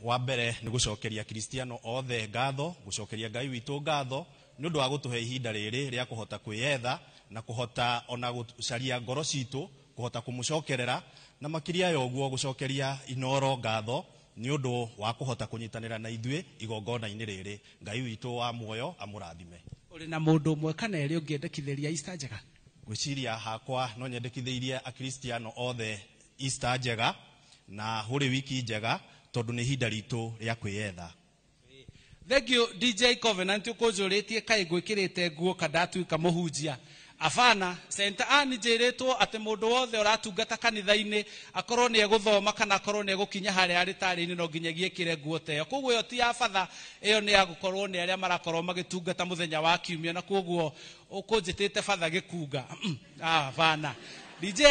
Wa mbere nĩ gũcokeria Kristiano othe ngatho, gũcokeria Ngai witũ ngatho nĩ ũndũ wa gũtũhe ihinda rĩrĩ rĩa kũhota kwĩyetha na kũhota ona gũcaria ngoro citũ, kũhota kũmũcokerera, na makĩria ya ũguo gũcokeria Inoro ngatho nĩ ũndũ wa kũhota kũnyitanĩra na ithuĩ igongona-inĩ rĩrĩ. Ngai witũ wa muoyo amũrathime. Ũrĩ na mũndũ ũmwe kana erĩ ũngĩendekithĩria Easter njega? Ngwĩciria hakwa no nyendekithĩirie Akristiano othe Easter njega na Holy Week njega, tondũ nĩ ihinda ritũ rĩa kwĩyetha. Thank you DJ Covenant ũkũnjũrĩtie kaĩ ngwĩkĩrĩte nguo ka ndatuĩka mũhunjia. Abana, St Anne njĩrĩtwo atĩ mũndũ wothe ũratungata kanitha-inĩ akorwo nĩ egũthoma kana akorwo nĩ egũkinya harĩa arĩtarĩ-inĩ no nginyagia ekĩre nguo ta ĩyo. Koguo ĩyo ti ya batha, ĩyo nĩ ya gũkorwo nĩ arĩa marakorwo magĩtungata mũthenya wa kiumia, na koguo ũkũnjĩtĩte batha gĩkunga. Abana. DJ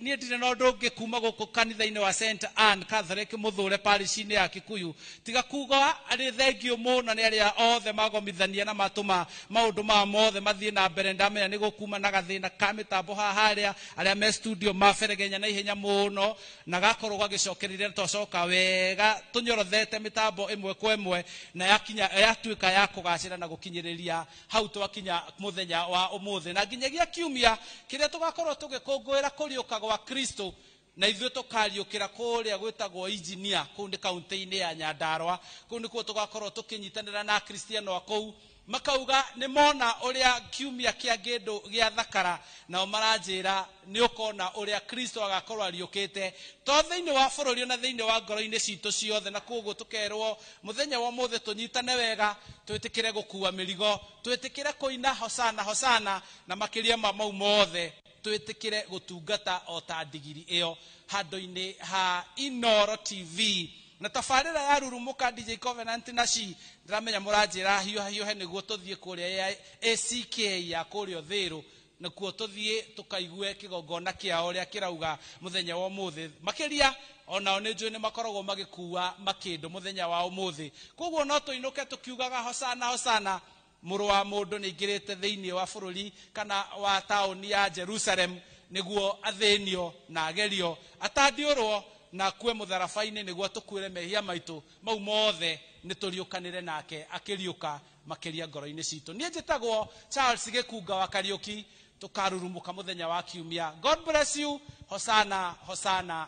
niĩ ndirĩ na ũndũ ũngĩ kuma gũkũ kanitha-inĩ wa St Anne Catholic Mũthũre parish-inĩ ya Kikuyu tiga kuga arĩ thengio mũno nĩ arĩa othe magomithania na matũma maũndũ mao mothe mathiĩ na mbere. Ndamenya nĩ gũkuma na gathĩna ka mĩtambo haha harĩa arĩa me studio maberegenya na ihenya mũno na gakorwo gagĩcokereria twacoka wega tũnyorothete mĩtambo ĩmwe kwa ĩmwe na yakinya yatuĩka ya kũgacĩra na gũkinyĩrĩria hau twakinya mũthenya wa ũmũthĩ na nginyagia kiumia kĩrĩa tũgakorwo tũgĩkũngũĩra kũriũka gwa Kristo na ithuĩ tũkariũkĩra kũrĩa gwĩtagwo engineer kũu nĩ kaunti-inĩ ya Nyandarua. Kũu nĩkuo tũgakorwo tũkĩnyitanĩra na Akristiano a kũu makauga nĩ mona ũrĩa kiumia kĩa ngĩndũ gĩa thakara, nao maranjĩra nĩ ũkona ũrĩa Kristo agakorwo ariũkĩte to thĩinĩ wa bũrũri na thĩinĩ wa ngoro-inĩ citũ ciothe. Na koguo tũkerwo mũthenya wa ũmũthĩ tũnyitane wega, twĩtĩkĩre gũkua mĩrigo, twĩtĩkĩre kũina hosana hosana, na makĩria ma mau mothe twĩtĩkĩre gũtungata o ta ndigiri ĩyo handũ-inĩ ha Inoro TV na tabarĩra ya Rurumuka. DJ Covenant na ci ndĩramenya mũranjĩra hiũha nĩguo tũthiĩ kũrĩa ACK ya kũrĩa Ũthĩrũ, nĩkuo tũthiĩ tũkaigue kĩgongona kĩao ũrĩa kĩrauga mũthenya wa ũmũthĩ. Makĩria onao nĩ njũĩ nĩ makoragwo magĩkua makĩndũ mũthenya wa ũmũthĩ. Koguo no tũinũke tũkiugaga hosana hosana, mũrũ wa mũndũ nĩ aingĩrĩte thĩinĩ wa bũrũri kana wa taũni ya Jerusalem nĩguo athĩnio na agerio atandiũrwo na akue mũtharaba-inĩ nĩguo tũkuĩre mehia maitũ mau mothe nĩ tũriũkanĩre nake akĩriũka makĩria ngoro-inĩ citũ. Niĩ njĩtagwo Charles Gĩkunga wa Kariũki, tũkarurumũka mũthenya wa kiumia. God bless you. Hosana hosana.